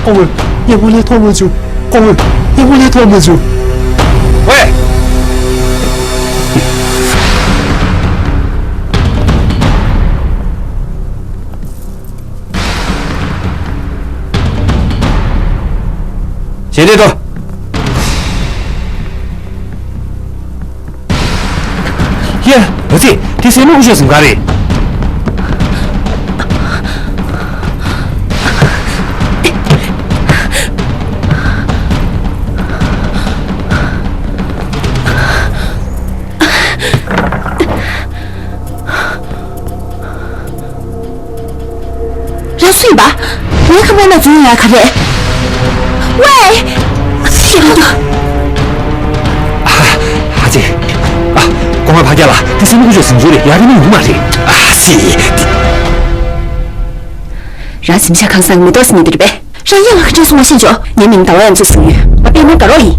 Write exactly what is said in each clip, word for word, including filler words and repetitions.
སྐུ་ངོ། སྙན་པོ་ལས་མཐོང་མ་བྱུང་། སྐུ་ངོ། སྙན་པོ་ལས་མཐོང་མ་བྱུང་། ཝེ། ཞལ་འདེབས་དང་། ཡ། འོ་ཙི། དེ་སྲས་མོ་སྐུ་ཞབས་ཟིན་ག་རེད། རང་སུ་ཡིན་པ། ངའི་ཁང་པའི་ནང་འཛུལ་ཡོང་ཡ་ག་རེད། ཝེ། ཨ་ཙི། ཨ། སྐུ་ངོ་ཕ་རྒྱལ་ལགས། དེ་སྲས་མོ་སྐུ་ཞབས་ཟིན་འཇུག་རེད། ཡ་རི་མོ་ཡོང་མ་རེད། ཨ་ཙི། རང་གཟིམ་ཤག་ཁང་གསར་མེ་ཏོག་སི་མི་འདུག་རེད་པས། རང་ཡང་ང་ག་འདྲས་སོང་བ་ཤེས་ཆོག་ངའི་མིང་ཟླ་བ་ཡང་ཚུལ་སུ་ཡོད། ང་པད་མ་དགའ་རོགས་ཡིན།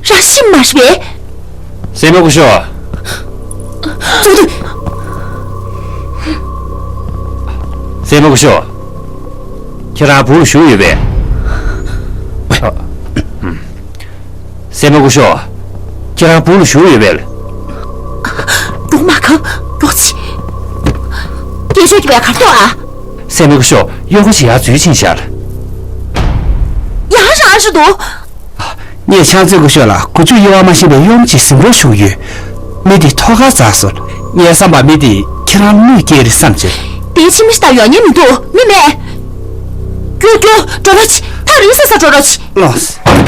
རང་ཤི་མ་རེད་པས། སྲས་མོ་སྐུ་ཞབས། ཙུག་ཏུ། སྲས་མོ་སྐུ་ཞབས། ཁྱེད་རང་བུ་ལ་ཞུགས་ཡོད་པས། སྲས་མོ་སྐུ་ཞབས། ཁྱེད་རང་བུ་ལ་ཞུགས་ཡོད་པས། རོགས་མ་གང་རོགས་ཆེ། སྐད་ཤོད་ཀྱི་བས་གར་ཐོག་ཨ། སྲས་མོ་སྐུ་ཞབས། གཡོག་པོ་ཞིག་ཡར་འཛུལ་ཕྱིན་ཤག་ཡང་རང་རེད་འདུག་ངས་ཕྱག་མཛོད་སྐུ་ཞབས་ལ་སྒོ་ཕྱུགས་དབྱེ་བ་མ་ཤེས་པའི་གཡོག་མོ་ཅིག་གཟིམ་རོགས་ཞུ་གི་ཡོད། མི་དེ་ཐོག་ཁར་འཛེགས་སོང་། ངའི་བསམ་པར་མི་དེ་ཁྱེད་རང་གནོད་སྐྱེལ་རེད་བསམ་བྱུང་། དེའི་ཕྱི་མི་ཞིག་དང་ཡོང་ཉན་མི་འདུག་མི་མེད། རྒྱུགས་རྒྱུགས་འགྲོ་རོགས་བྱེད། ཐག་རིང་ས་ས་འགྲོ་རོགས་བྱེད། ལགས་སོ།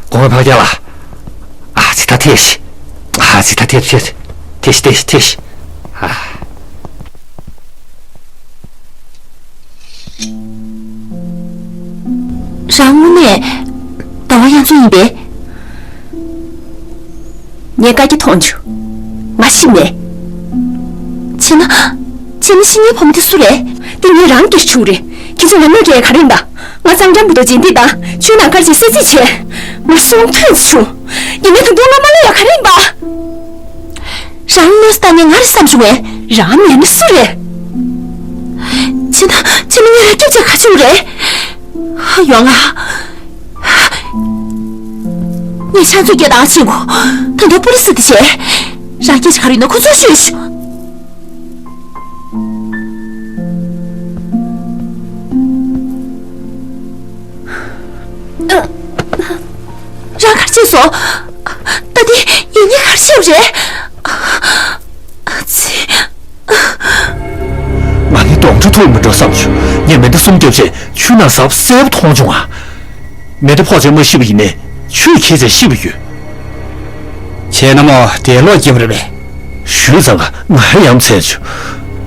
སྐུ་ངོ་ཕ་རྒྱལ་ལགས། ཨ་ཙི་ད་ཐེ་ཤི། ཨ་ཙི་ད་ཐེ་ཤི། ཐེ་ཤི་ཐེ་ཤི་ཐེ་ཤི། ཨ། རང་དངོས་གནས་ཟླ་བ་གཡང་འཛོམས་ཡིན་པས། ངས་བཀའ་རྒྱ་མཐོང་བྱུང་། ང་ཤི་མེད། བྱས་ན། བྱས་ན་ཤི་ཉེན་བུ་མོ་དེ་སུ་རེད། དེ་ངས་རང་སྒེར་ཆུང་རེད། ཁྱེད་ཚོས་ང་གནོད་སྐྱེལ་ག་རེ་ཡིན་པ། ང་གཙང་འགྲམ་བུ་དོ་རྗེས་འདེད་དང་ཆུའི་ནང་ཁར་ཕྱིན་གསོད་རྩིས་བྱས། ང་སྲོག་ཐོན་བྱུང་། ཡིན་ནའི་ད་དུང་ང་མ་གནོད་ཡ་ག་རེ་ཡིན་པ། རང་གནོད་ས་ལྟ་ཉན་ང་རེད་བསམ་བྱུང་བས། རང་མེད་ན་སུ་རེད། བྱས་ན་བྱས་ན་ངས་རང་སྐྱོབ་བྱས་ག་བྱེད་དགོས་རེད། ཡོང་ང་། ངས་ཕྱག་མཛོད་སྐད་བཏང་ཕྱིན་གོ། ད་དུང་པུ་རི་སི་དེ་བྱས། རང་སྐད་ཆ་ག་རེ་ཡིན་ན་ཁོ་ཚོར་ཤོད་ཤོག་རང་ག་རེ་བྱས་སོང་། ད་དེ་ཡིན་ཉེན་ག་རེ་བྱས་པ་རེད། ཨ་ཙི། ང་ནི་གདོན་འདྲེ་ཐུག་མི་འགྲོ་བསམ་བྱུང་། ངས་མེ་མདའ་གསུམ་བརྒྱབ་རྗེས་ཆུ་ནང་ཟགས་པ་གསལ་པོ་མཐོང་བྱུང་ང་། མེ་མདའ་ཕོག་རྗེས་མ་ཤི་བ་ཡིན་ནའི་ཆུས་ཁྱེར་རྗེས་ཤི་བ་ཡོད། བྱས་ན་མོ་དེ་ལོག་སྐྱེས་པ་རེད་པས། ཞུས་ཙང་ང་ཡ་མཚན་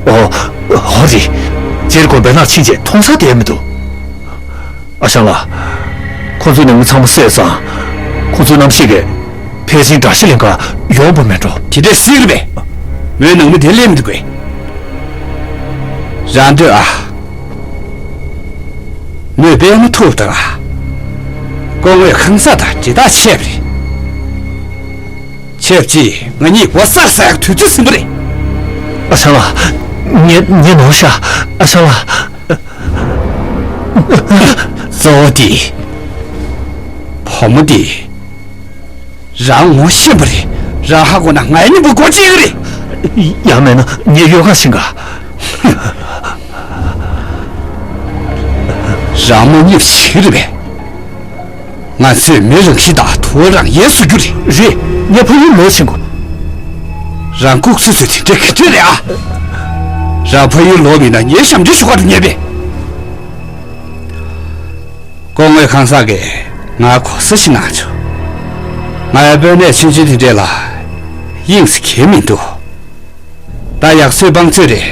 བྱུང་། ཨོ། ཨོ་རེད། རྗེར་དགོན་པའི་ནང་ཕྱིན་རྗེས་མཐོང་ས་དེ་མི་འདུག་ཨ་ཞང་ལགས། ཁོ་ཚོས་ནི་མི་ཚང་མ་བསད་ཙང་། ཁོ་ཚོའི་རྣམ་ཤེས་ཀྱིས་ཕལ་ཆེར་དགྲ་ཤ་ལེན་ག་ཡོང་བ་མེད་འགྲོ། དེ་འདྲས་ཟེར་རེད་པས། མོའི་ནང་མི་དེ་སླེབས་མི་འདུག་གས། རང་སྡོད་ཨ། མོས་དཔེ་མི་ཐུབ་ད། སྐུ་ངོའི་ཁང་གསར་དང་འབྲེལ་ཐག་ཆད་པ་རེད། ཆབས་ཅིག་ང་གཉིས་སྒོ་གསར་ཟ་ཡག་དུས་ཚོད་ཟིན་པ་རེད། ཨ་ཞང་ལགས། ངས་ངས་ནོར་ཤག་ཨ་ཞང་ལགས། གཙོ་བོ་དེ། བུ་མོ་དེ། རང་ངོ་ཤེས་པ་རེད། རང་ཧ་གོ་ན་ང་ཡི་སྙིང་པོ་སྒོ་འབྱེད་ཀྱི་རེད། ཡང་མེད་ན་ངས་ཡོ་ག་ཤིང་ག་རང་མོ་གཉིས་ཤིག་རེད་པས། ང་ཚོས་མི་རང་ཤི་དང་དུ་བ་རང་ཡལ་བཟོ་རྒྱུ་རེད། རེད། ངས་ཕ་ཡུལ་ལོག་ཕྱིན་དགོས། རང་ལྐུགས་སུ་སུ་དེ་འདྲ་ག་འདྲ་རེད་ཨ། རང་ཕ་ཡུལ་ལོག་མིན་ན་ངས་ཞབས་འདྲེན་ཞུ་ག་འགྲོ་ངེས་པས། སྐུ་ངོའི་ཁང་གསར་གྱིས་ང་གོ་ས་ཞིག་གནང་བྱུང་། ང་ཡང་དཔོན་གནས་ཆུང་ཆུང་དེ་འདྲས་ལ་དབྱིངས་སུ་གྱེས་མི་འདུག་ད་ཡག་ཚོད་དཔང་ཚོད་རེད།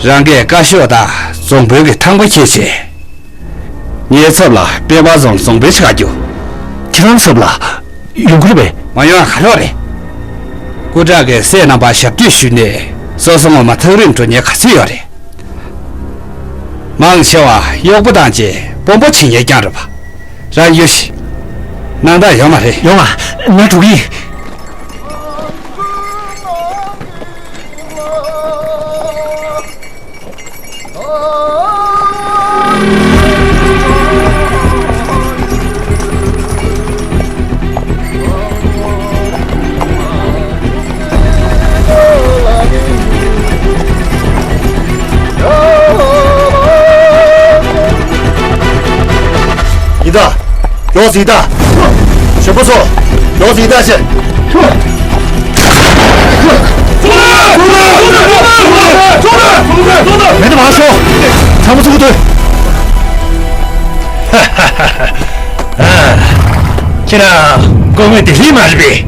རང་གིས་བཀའ་ཤོག་དང་རྫོང་དཔོན་གྱི་ཐང་པ་འཁྱེར་བྱས། ངའི་ཚབ་ལ་དཔལ་བ་རྫོང་རྫོང་དཔོན་ཆགས་རྒྱུ། ཁྱེད་རང་ཚབ་ལ་ཡོང་གི་རེད་པས། མ་ཡོང་ཡ་ག་རེ་རེད། སྐུ་དྲག་གིས་སྲས་རྣམ་པར་ཞབས་སྟེགས་ཞུས་ནས་སོ་སོ་ངོ་མ་ཐག་རིང་འགྲོ་ཉེན་ག་ཚོད་ཡོད་རེད། མང་ཆེ་བ་གཡོག་པོ་དང་བཅས་དཔོན་པོ་བྱེད་ཉེན་རྐྱང་རེད་པ། རང་ཡོད་ཤི། སྣང་དག་ཡོད་མ་རེད། ཡོང་ང་ ང་འགྲོ་གི་ཡིན། ཡིན་ད། ཡོག་ཟིག་ད། གཞོན་པ་ཚོ། ཡོག་ཟིག་ད་ཤེ། མེད་ད་མ་ཤོག་ཚང་མ་ཚུགས་ཐུབ། ཁྱེད་རང་སྐུ་ངོ་དེ་ལི་མ་རེད་པས།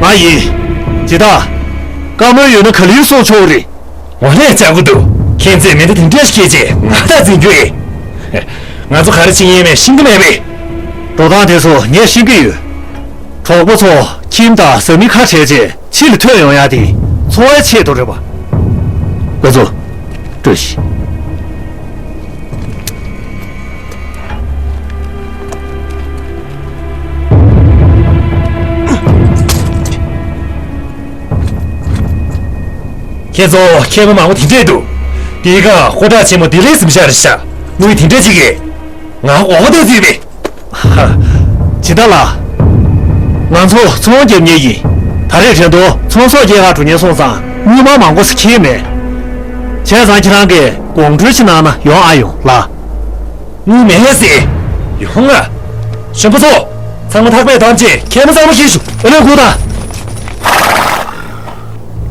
ང་ཡིན། ཇི་ད། བཀའ་མོལ་ཡོད་ན་ག་ལེར་གསུང་ཆོག་རེད། འོ་ལས་ལྕགས་པོ་འདུག་ཁྱེད་ཚོས་མེ་མདའ་དེ་འདྲ་ཞིག་སྐྱེས་རྗེས་ང་ལྟ་འཛིན་རྒྱུ་ཨེ། ང་ཚོ་ག་རེ་བྱེད་ཡིན་མེད་ཤེས་ཀྱི་མེད་པས། འགྲོ་སྟངས་དེ་ཚོ་ངས་ཤེས་ཀྱི་ཡོད། གྲོགས་པོ་ཚོ་ཁྱིམ་དང་བཟའ་མི་ཁ་བྲལ་རྗེས་ཕྱི་ལ་ཐོན་ཡོང་ཡག་དེ་འཚོ་བའི་ཆེད་དུ་རེད་པ། ང་ཚོ་སྤྲོད་ཤིག་ཁྱེད་ཚོ་མཁས་པ་མང་པོ་དེ་འདྲས་འདུག་དེའི་སྒང་ཧོ་ཀྲ་ཆེན་མོ་དེ་ལས་གཟིམ་ཤག་རེད་ཤག་དངུལ་དེ་འདྲས་ཅིག་གིས། ང་འོ་དེ་བརྩིས་པས། ཇི་ད་ལགས། ང་ཚོ་ཚོང་རྒྱབ་མཁན་ཡིན། ད་རེས་དྲན་ཐོ་ཚོང་ཟོག་སྐྱེལ་གར་འགྲོ་མཁན་སོང་ཙང་དངུལ་སྨར་མང་པོ་ཞིག་འཁྱེར་མེད། བྱས་ཙང་ཁྱེད་རང་གིས་དགོང་དྲོ་ཞིག་གནང་ན་ཡོང་ཨ་ཡོང་ལགས། དངུལ་མེད་ཟེར། ཡོང་ང་། གཞོན་པ་ཚོ། ཚང་མ་ཐག་པས་བསྡམས་བྱས་ཁལ་མ་གཙང་མ་འཁྱེར་ཤོག་ཨ་ལས་ཁུ་ད།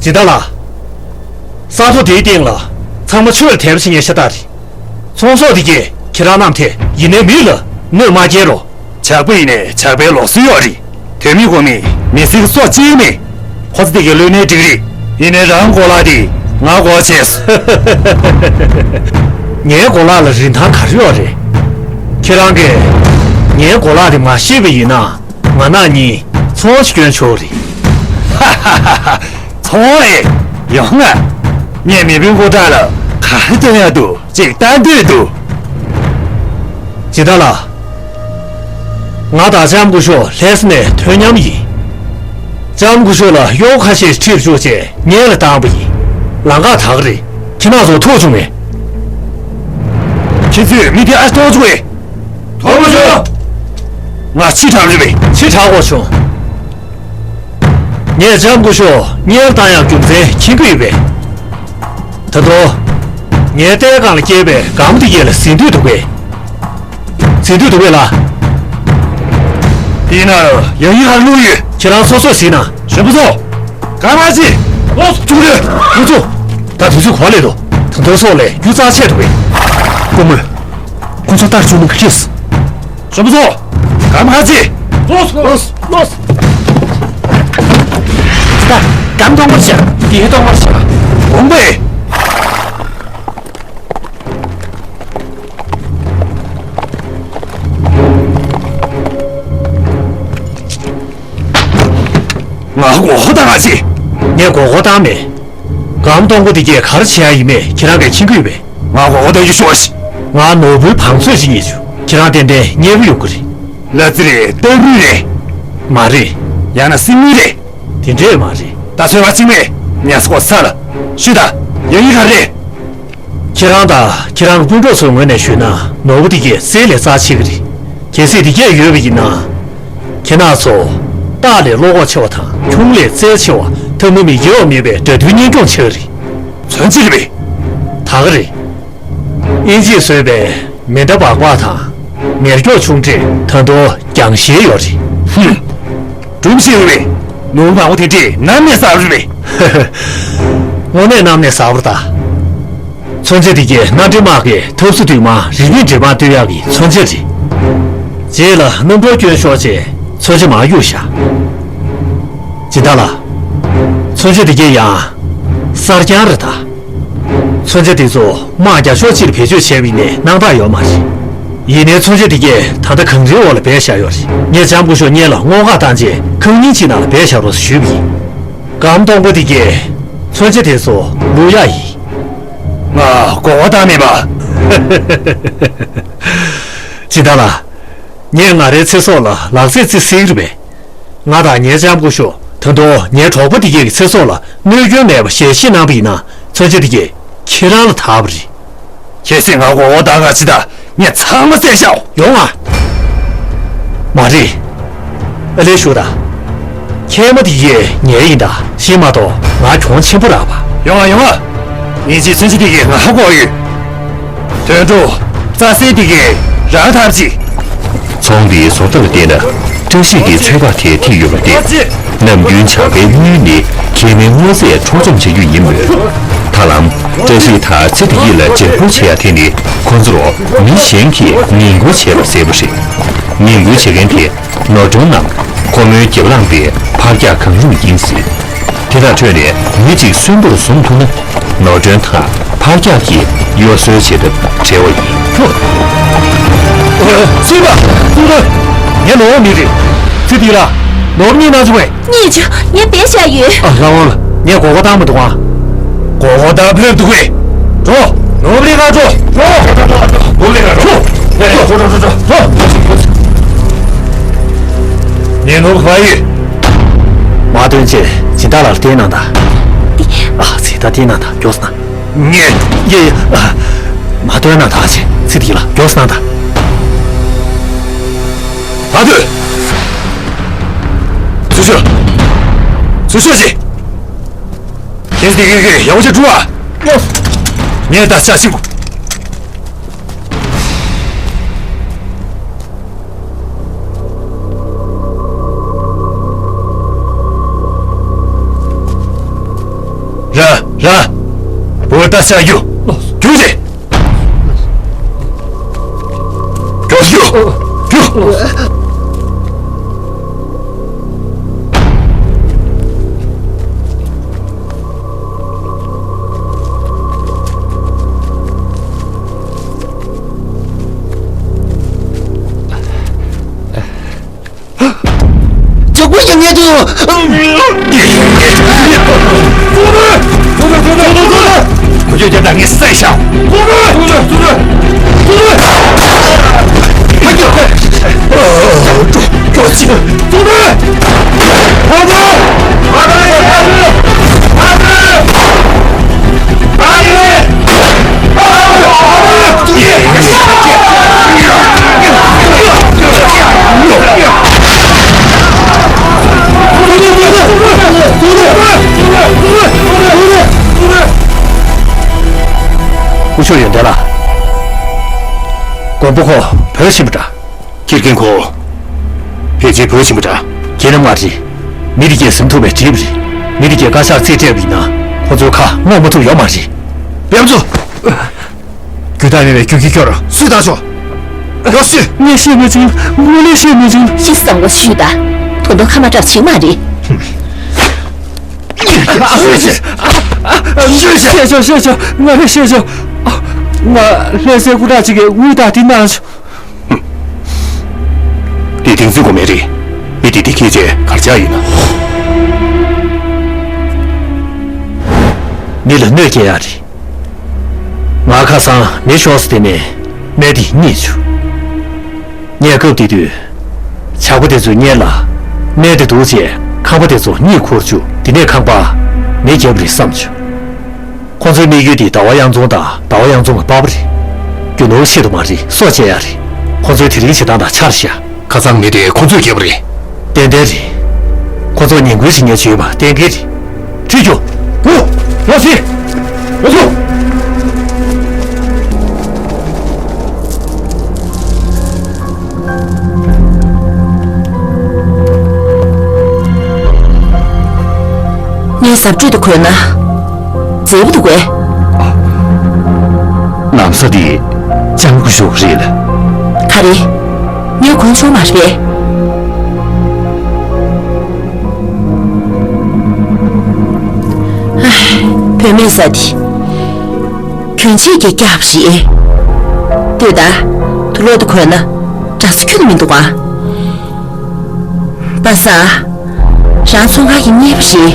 ཇི་ད་ལགས། ས་ཐོ་དེའི་སྟེང་ལ་ཚང་མ་ཆོས་ལ་དད་པ་བྱེད་མཁན་ཤ་སྟག་རེད། ཚོང་ཟོག་དེ་གས་ཁྱེད་རང་རྣམས་ཐད་ཡིན་ནའི་མི་ལ་གནོད་མ་སྐྱེལ་རོགས། ཇག་པ་ཡིན་ནའི་ཇག་པའི་ལུགས་སྲོལ་ཡོད་རེད། དོན་མེད་དགོས་མེད་མི་ཟིག་སྲོག་གཅོད་མེད། ཁོ་ཚོ་དེ་གས་ལོས་ནའི་འགྲིག་རེད། ཡིན་ནའི་རང་གོ་ལག་དེ་ང་གོ་བྱས། ངའི་གོ་ལག་ལ་རིན་ཐང་ག་རེ་ཡོད་རེད། ཁྱེད་རང་གིས་ངའི་གོ་ལག་དེ་མ་ཤེས་པ་ཡིན་ན། ང་ནག་གཉིས་ཚོང་ཞིག་སྐྱོན་ཆོག་རེད། ཧ་ཧ་ཧ་ཧ། ཚོང་ཨེ། ཡོང་ང་། ངས་མེ་དཔུང་ཧོ་ཀྲ་ལ་ག་རེ་སྟོན་ཡག་འདུག་ཅིག་ལྟ་འདོད་འདུག་ཇི་ད་ལགས། ང་དང་ལྕམ་སྐུ་ཞབས་ལྷ་ས་ནས་ཐོན་མཉམ་ཡིན། ལྕམ་སྐུ་ཞབས་ལ་གཡོག་ཁ་ཤས་ཁྲིད་བཅུག་བྱས་སྔོན་ལ་བཏང་པ་ཡིན། ལམ་ཁ་དག་རེད། ཁྱེད་རང་ཚོ་ཐུག་བྱུང་ངས། ཁྱེད་ཚོས་མི་དེ་ཨ་ཐོག་བཅུག་གས། ཐོག་མ་བཅུག་ང་ཕྱི་དྲགས་རེད་པས། ཕྱི་དྲགས་དགོས་བྱུང་། ངས་ལྕམ་སྐུ་ཞབས་སྔོན་ལ་བཏང་ཡག་རྒྱུ་མཚན་མཁྱེན་གྱི་ཡོད་པས། ད་དུང་། ངའི་ལྟའི་སྒང་ལ་སྐྱེས་པའི་སྒམ་དེ་གས་ལ་ཟིན་འདོད་འདུག་གས། ཟིན་འདོད་འདུག་གས་ལགས། དེས་ན་ཡང་ཡིག་ཧར་བླུགས་ཡོད། ཁྱེད་རང་སོ་སོས་ཟིན་ན། གཞོན་པ་ཚོ། ག་མ་ཅི། ལོ་སུ་ཐུག་རེད། ཁོ་ཚོ། ད་དུས་ཚོད་གོ་ལེ་དོ། ད་དུས་ཚོད་ལས་རྒྱུ་རྩ་ཆད་འདུག་གས། སྐུ་ངོ། ཁོ་ཚོ་ལྟར་བཅུག་ན་ག་རེས། གཞོན་པ་ཚོ། གམ་ཁ་ཅི། ལོས། ལོས། ལོས། ད་གམ་སྟོང་པར་བྱ། དེ་སྟོང་པར་བྱ། དགོངས་པས། ང་མགོ་སྐོར་བཏང་ང་ཅི། ངས་མགོ་སྐོར་བཏང་མེད། སྒམ་སྟོང་པ་འདི་གས་ག་རེ་བྱེད་ཡ་ཡིན་མེད་ཁྱེད་རང་གིས་མཁྱེན་གྱི་ཡོད་པས། ང་མགོ་སྐོར་བཏང་རྒྱུ་ཤོག་ཤིག་ང་ནོར་བུའི་བང་མཛོད་ཅིག་རྙེད་བྱུང་། ཁྱེད་རང་ཏན་ཏན་རྙེད་པ་ཡོང་གི་རེད། གླ་རྩི་རེད། ལྟ་བུ་རེད། མ་རེད། ཡང་ན་སྲིན་མོ་རེད། དེ་འདྲས་མ་རེད། ད་ཚོད་མ་གཅིག་མེད། ཉ་སྐོར་ས་ལ། ཤོད་ད། ཡང་ཡིག་ག་རེད། ཁྱེད་རང་དང་ཁྱེད་རང་གི་སྤུན་གྲོགས་ཚོའི་ངོས་ནས་ཞུས་ན་ནོར་བུ་འདི་གས་རྩལ་ལས་རྩ་ཆེ་གི་རེད། གལ་སྲིད་འདི་གས་ཡོད་པ་ཡིན་ན། ཁྱེད་རང་ཚོ། སྟག་ལས་བློ་ཁོག་ཆེ་བ་དང་ཁྱུང་ལས་རྩལ་ཆེ་བ་ཐབས་མི་མི་དགེ་བ་མེད་པའི་དགྲ་འདུལ་གཉེན་སྐྱོང་བྱེད་ཀྱི་རེད། མཚོན་ཆ་རེད་པས། ད་ག་རེད། དབྱིན་ཇིས་བཟོས་པའི་མེ་མདའ་སྦག་སྦག་དང་། མེ་སྒྱོགས་ཆུང་གྲས་ད་དུང་རྒྱང་ཤེལ་ཡོད་རེད། ཧུམ། སྒྲུང་བཤད་འོས་པས། ནོར་བུ་མང་པོ་དེ་འདྲས་ནམ་ནས་བསགས་རེད་པས། དངོས་གནས་ནམ་ནས་བསགས་པ་རེད་ད། མཚོན་ཆ་དེ་གས་མནའ་འབྲེལ་དམག་གི་ཐབས་སུ་བསྡུས་མ་རིག་གནས་འདྲེས་མ་གཏོད་ཡག་གི་མཚོན་ཆ་རེད། རྗེས་ལ་གནམ་གྲུར་བསྐྱོན་ཤོག་ཅེས་མཚོན་ཆ་མར་གཡུགས་བཞག་ཇི་ལྟར་ལ། མཚོན་ཆ་དེ་གས་ཡང་། གསར་རྐྱང་རེད་ད། མཚོན་ཆ་དེ་ཚོ་དམག་རྒྱག་ཕྱོགས་གཅིག་ལ་བེད་སྤྱོད་བྱས་པ་ཡིན་ནའི་སྣང་དག་ཡོད་མ་རེད། ཡིན་ནའི་མཚོན་ཆ་དེ་གས་ད་ལྟ་གངས་རིའི་འོག་ལ་སྦས་བཞག་ཡོད་རེད། ངས་ལྕམ་སྐུ་ཞབས་སྔོན་ལ་སྔོ་ཁ་བཏང་རྗེས་ཁང་རྙིང་གཅིག་ནང་ལ་སྦས་བཞག་རོགས་ཞུས་པ་ཡིན། སྒམ་སྟོང་པ་དེ་གས་མཚོན་ཆ་དེ་ཚོ་བླུག་ཡག་ཡིན། ང་མགོ་བོ་བཏང་མེད་པ། ཇི་ལྟར་ལ། ངས་ང་རའི་ཚེ་སྲོག་ལ་ལག་རྩེད་རྩེ་སྲིད་ཀྱི་རེད་པས། ང་དང་ངའི་ལྕམ་སྐུ་ཞབས་ད་དུང་ངའི་གྲོགས་པོ་དེ་གའི་ཚེ་སྲོག་ལ་གནོད་སྐྱོན་མེད་པ་ཞལ་བཞེས་གནང་པ་ཡིན་ན་མཚོན་ཆ་དེ་གས་ཁྱེད་རང་ལ་བདག་པ་རེད། གལ་སྲིད་ང་མགོ་སྐོར་བཏང་ག་ཕྱིན་ད་ངས་ཚང་མ་བསད་བཞག་ཡོང་ང་། མ་རེད། ཨ་ལས་ཞུ་ད། མཁལ་མ་དེ་གས་ངའི་ཡིན་ད་ཤི་མ་གཏོགས་ང་གྱོང་ཆེན་པོ་རག་པ། ཡོང་ང་ཡོང་ང་། ངེད་ཀྱི་མཚོན་ཆ་དེ་གས་ང་ཧ་གོ་ཡོད། དོན་གྲུབ། རྩྭ་སེ་དེ་གས་རང་ཐར་ཅིག་ཚོང་པའི་བཟོ་ལྟ་ལ་བལྟས་ན་བཀྲ་ཤིས་ཀྱི་ཚོད་དཔག་དེ་ཐིག་ཡོད་པ་སྟེ། ནམ་རྒྱུན་ཇག་པའི་དངུལ་ནི་མཁལ་མའི་སྔོ་ཚལ་འཕྲོག་བཅོམ་བྱ་རྒྱུ་ཡིན་མོད། ད་ལམ་བཀྲ་ཤིས་དང་ཚེ་བདེ་ཡིད་ལ་འཇབ་རྒོལ་བྱེད་ཡ་དེ་ནི་ཁོ་ཚོར་མི་གཞན་གྱིས་ངན་སྐུལ་བྱས་པ་གསལ་པོ་རེད། ངན་སྐུལ་བྱེད་མཁན་དེ་ནོར་སྒྲོན་ནམ་ཁོ་མོའི་རྒྱབ་ལངས་པའི་ཕག་སྐྱག་གང་རུང་ཡིན་སྲིད། དེ་དག་ཁྲོད་ནས་མི་གཅིག་གསོན་པོར་བཟུང་ཐུབ་ན། ནོར་སྒྲོན་དང་ཕག་སྐྱག་གིས་གཡོ་ཟོལ་བྱེད་ཐབས་བྲལ་བ་ཡིན། ཧུ། སྲིད་པ། སྲིད་པ། ངས་ནོར་བ་མི་རེད། ཚེ་འདི་ལ་ནོར་གཉིས་གནང་བྱུང་བས། གཉིས་བྱུང་། ངས་བེད་བཞག་ཡོད། ཨ། ལྷ་དབང་ལ་ངས་མགོ་སྐོར་བཏང་མི་འདུག་ཨ། མགོ་སྐོར་བཏང་ཕོད་འདུག་གས། འགྲོ། ནོར་བུ་ལེན་ག་འགྲོ། འགྲོ། ནོར་བུ་ལེན་ག་འགྲོ། འགྲོ་འགྲོ་འགྲོ་འགྲོ་འགྲོ། ངའི་ནོར་བུ་ག་ཡོད། མ་སྟོན་ཅེས་སྦྱིན་བདག་ལགས་བསྟན་གནང་དང་། ཨ་ཙི། ད་བསྟན་གནང་དང་། མགྱོགས་གནང་། ངས། ཡེ་ཡེ། ཨ། མ་སྟོན་གནང་དང་། ཅེས་ཚིག་འདི་ལ་མགྱོགས་གནང་དང་། ད་སྡོད། ཚུར་ཤོག་ཚུར་ཤོག་ཅིག་ཁྱེད་ཚོ་དེ་གས་ཡག་པོ་ཅིག་སྒྲུབ་ཨ། ངས་ད་ཆ་ཤིག་ར། ར། བུ་ད་ཤ་རྒྱུ། རྒྱུ་རེད། རྒྱུ། རྒྱུ། རྒྱུ། ཇག་པ་ཡིན་ངེས་དུ། ཁོ་ཚོས་རྒྱབ་ད་ངས་བསད་བཞག་སྐུ་ཞབས་ཡོན་ཏན་ལགས། མགོན་པོ་ཁོ་བོད་ཕྱིན་པ་འདྲ། ཁྱི་རྒན་ཁོ། ཕལ་ཆེར་བུད་ཕྱིན་པ་འདྲ། ཁྱེད་རྣམ་ལྔ་རེད། མི་དེ་གས་ཟིན་ཐུབ་པའི་གྲིབ་རེད། མི་དེ་གས་བཀའ་ཤག་རྩིས་སྤྲད་པ་ཡིན་ན་ཁོ་ཚོའི་ཁ་སྔོག་མ་ཐུབ་ཡོད་མ་རེད། པད་མ་མཚོ། རྒྱུ་དག་མེད་པའི་རྒྱུ་ཁྱི་ཁྱོད་རང་སུས་བཏང་བྱུང་། ཡོ་སི། ངས་ཤེས་མ་བྱུང་། དངོས་གནས་ཤེས་མ་བྱུང་། ཤི་བཟང་བོ་ཤི་ད། དོན་དག་ཁ་མ་གྲགས་བྱེད་མ་རེད། ཤེས་ཤོག་ཤེས་ཤོག་ང་རེ་ཤེས་ཤོག་ང་ལྷ་སའི་སྐུ་དྲག་ཅིག་གིས་དངུལ་དག་དེ་གནང་བྱུང་། འདི་དེང་སང་དགོས་མེད་རེད། མི་དེ་འདི་སྐད་ཆ་གར་ཆགས་ཡིན་ན། མི་ལ་གནོད་སྐྱེལ་ཡག་རེད། ང་ཁ་སང་མེ་ཤོར་ས་དེ་ནས་སྨན་དེ་རྙེད་བྱུང་། ངས་སྐབས་དེ་དུས་ཇག་པ་དེ་ཚོའི་སྔོན་ལ་སྨན་དེ་འདུག་ཅེས་ཁང་པ་དེ་ཚོ་གཉིད་ཁུག་བྱུང་། དེ་ནས་ཁང་པ་མེ་བརྒྱབ་རེད་བསམ་བྱུང་། ཁོ་ཚོའི་དམིགས་ཡུལ་དེ་ཟླ་བ་གཡང་འཛོམས་དང་ཟླ་བ་གཡང་འཛོམས་ལ་དཔའ་བོ་རེད། རྒྱུ་ནོར་ཆེད་དུ་མ་རེད། སྲོག་བཅད་ཡག་རེད། ཁོ་ཚོའི་དེ་རིང་བྱེད་སྟངས་དང་ཆ་རེ་བཞག་ཁ་སང་མི་དེ་ཁོ་ཚོས་བརྒྱབ་པ་རེད། ཏན་ཏན་རེད། ཁོ་ཚོ་ངན་སྐུལ་བྱེད་མཁན་ཅིག་ཡོད་པ་གཏན་འཁེལ་རེད། ཁྲིད་རྒྱུ། འོ། ལོ་སི། ལོ་སོ། ངའི་ཟབ་སྤྲོས་དེ་གོན་ན་མཛེས་པོ་འདུག་གས། ན་བཟའ་འདི་ལྕམ་སྐུ་ཞབས་རེད་ལ། ག་རེ། ངས་གོན་ཆོག་མ་རེད་པས། ཨ། བུད་མེད་ཟེར་དེ། གྱོན་ཆས་ཀྱི་རྒྱབ་རེད། ལྟོས་དང་། དུག་ལོག་དེ་གོན་ན་འདྲ་ས་ཁྱོན་ནས་མི་འདུག་ཨ། པ་སངས། རང་ཚོང་ཁང་གི་གཉེར་པ་རེད།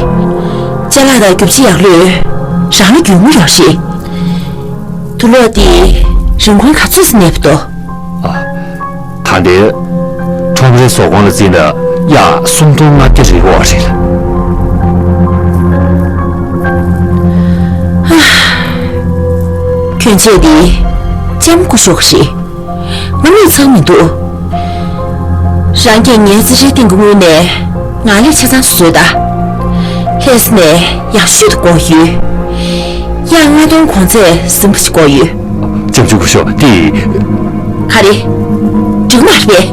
ཅ་ལག་དང་རྒྱུ་ཆ་ཡག་ལོས་རང་ལ་རྒྱུས་མངའ་ཡོད་རེད། དུག་ལོག་དེ་རིན་གོང་ག་ཚོད་ཙམ་གནས་པ་འདུག་ཨ། ད་ལྟའི་ རེ་ཟོག་གོང་ལ་བརྩིས་ན་གཡག་སུམ་སྟོང་ལྔ་བརྒྱ་རེ་འོག་རེད། ཁྱོད་ཆས་འདི་ལྕམ་སྐུ་ཞབས་རེད། ང་ལུས་ཚང་མི་འདུག་རང་གིས་ངའི་རྩིས་ཁྲའི་སྟེང་གི་དངུལ་ནས་ང་ལས་ཆ་ཚང་བཟོས་ད། ལྷས་ནས་ཡག་ཤོས་དུ་བསྐོར་ཡོད། གཡག་ལྔ་སྟོང་གོང་ཚད་ཟིན་པ་ཞིག་བསྐོར་ཡོད། ལྕམ་ཆུང་སྐུ་ཞབས་འདི། ག་རེ། འགྲིག་མ་རེད་པས།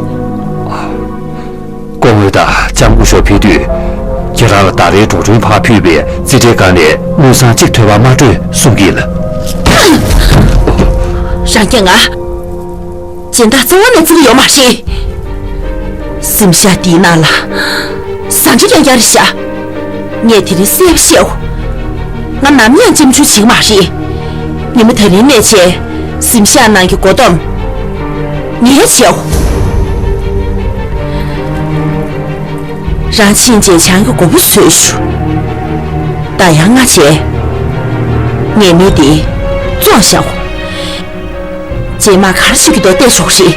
སྐུ་ངོ་དང་ལྕམ་སྐུ་ཞབས་ཕེབས་དུས། ཁྱེད་རང་ལ་ཟླ་རེའི་འགྲོ་གྲོན་ཕར་ཕུལ་བའི་རྩིས་ཁྲའི་སྒང་ནས་དངུལ་སྲང་གཅིག་ཐོལ་པ་མ་སྤྲོད་གསུང་གི་ལ། རང་རྒྱལ་ང་། སྦྱིན་བདག་རྩ་བ་ནས་བརྩི་གི་ཡོད་མ་རེད། གཟིམ་ཤག་འདིའི་ནང་ལ་ཟ་འདྲེ་རྐྱང་རྐྱང་རེད་ཤག་ངས་དེ་རིང་གསལ་པོ་བཤད་འོ། ང་ནམ་ཡང་ལྕེམ་ཆུང་བྱེད་ཀྱི་མ་རེད། ཉི་མ་དེ་རིང་ནས་བྱས་གཟིམ་ཤག་ནང་གི་སྒོ་བསྡམས། ངས་བྱས་འོ། རང་ཕྱིན་ཆད་བྱང་གི་མགོ་བོ་བཟོས་ཤོག་ད་ཡང་ང་བྱས། ངས་མི་དེ་བཙོང་བཞག་འོ། རྗེས་མ་ག་རེ་བྱེད་ཀྱི་འདུག་བལྟས་ཆོག་རེད།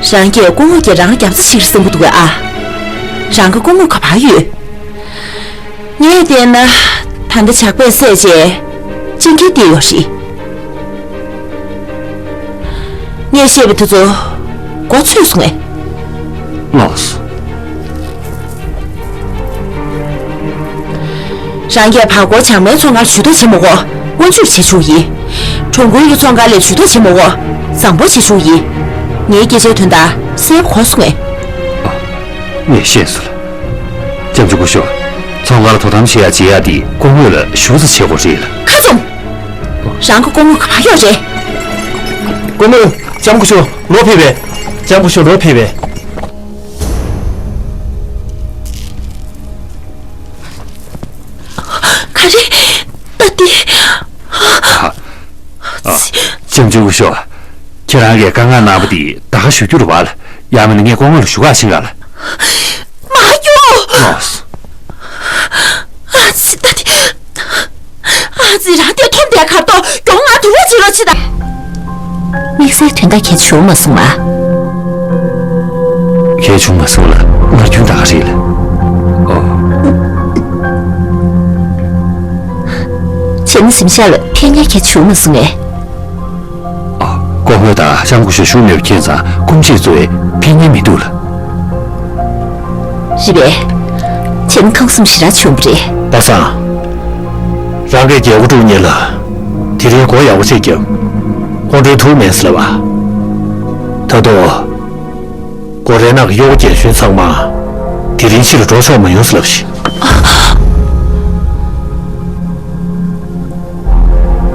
རང་གིས་སྐུ་ངོ་གིས་རང་རྒྱབ་རྩ་བྱེད་ཀྱི་བསམ་གྱི་འདུག་གས་ཨ། རང་གི་སྐུ་ངོ་ག་པར་ཡོད། ངས་བལྟས་ན་ད་ལྟ་ཇག་པས་བསད་རྗེས་སྤྱང་ཀིར་བསྡད་ཡོད་རེད། ངས་བཤད་པ་དེ་ཚོ་མགོ་ཚོས་སོང་ངས། ལགས་སོ། རང་གིས་བར་སྐོར་བྱང་མའི་ཚོང་ཁང་ཇུས་གཏོགས་བྱེད་མི་དགོས། མངོན་སྤྱོད་བྱེད་ཆོག་ཡིན། གྲོང་ཁུལ་གྱི་ཚོང་ཁང་ལ་ཇུས་གཏོགས་བྱེད་མི་དགོས། བཟང་པོ་བྱེད་ཆོག་ཡིན། ངའི་སྐད་ཆའི་དོན་དག་གསལ་པོ་གོ་སོང་ངས། ཨ། ངས་ཤེས་སོང་ལགས། ལྕམ་ཆུང་སྐུ་ཞབས། ཚོང་ཁང་ལ་དོ་དམ་བྱེད་ཡག་བྱེད་ཡག་འདི་སྐུ་ངོ་ལ་ཞུ་རྩིས་བྱེད་དགོས་རེད་ལགས། ཁ་བཙུམ། རང་གི་སྐུ་ངོ་ག་པར་ཡོད་རེད། སྐུ་ངོ། ལྕམ་སྐུ་ཞབས་ལོག་ཕེབས་པས། ལྕམ་སྐུ་ཞབས་ལོག་ཕེབས་པས། ག་རེ། ད་དེ། ཨ། ཨ། ལྕམ་ཆུང་སྐུ་ཞབས། ཁྱེད་རང་གིས་བཀའ་མངགས་གནང་བ་དེ་ད་ག་ཞུ་རྒྱུ་རེད་པ་ལགས། ཡང་མིན་ན་ངས་སྐུ་ངོ་ལ་ཞུ་ག་ཕྱིན་ག་ལགས། མ་སྐྱོ། ཨ་ཙི། ད་དེ། ཨ་ཙི། རང་དེ་འཐོམ་བསྡད་ཁར་ཐོག་མགྱོགས་ང་དུ་བ་བྱེད་རོགས་བྱེད་ད། དམིགས་བསལ་དོན་དག་གལ་ཆེ་བྱུང་མ་སོང་ང་། གལ་བྱུང་མ་སོང་ལགས། སྔར་རྒྱུན་ད་ག་རེད་ལགས། ཨོ། བྱས་ན་གཟིམ་ཤག་ལ་ཕན་ཉེན་གལ་ཆེ་བྱུང་མ་སོང་ངས། ཨ། སྐུ་ངོ་དང་ལྕམ་སྐུ་ཞབས་བཞུགས་མེད་པ་མཁྱེན་ཙང་སྐུ་མཆེད་ཚོ་ཡི་ཕན་ཉེན་མི་འདུག་ལགས། རེད་པས། བྱས་ན་ཁམས་གསུམ་ཞེ་དྲག་བྱུང་བ་རེད། པ་སངས། རང་གིས་རྒྱལ་སྒོ་དཀྲུག་མཁན་ལ་དེ་རིང་སྒོ་ཡག་པོ་ཅིག་བརྒྱབ། སྐུ་མགྲོན་ཐུག་མེད་ཟེར་ལབ་པ། ད་དུང་སྒོ་རའི་ནང་གི་གཡོག་རྒན་གཞོན་ཚང་མ་དེ་རིང་ཕྱི་ལ་འགྲོ་ཆོག་མ་ཡོང་ཟེར་ལབ་ཤིག།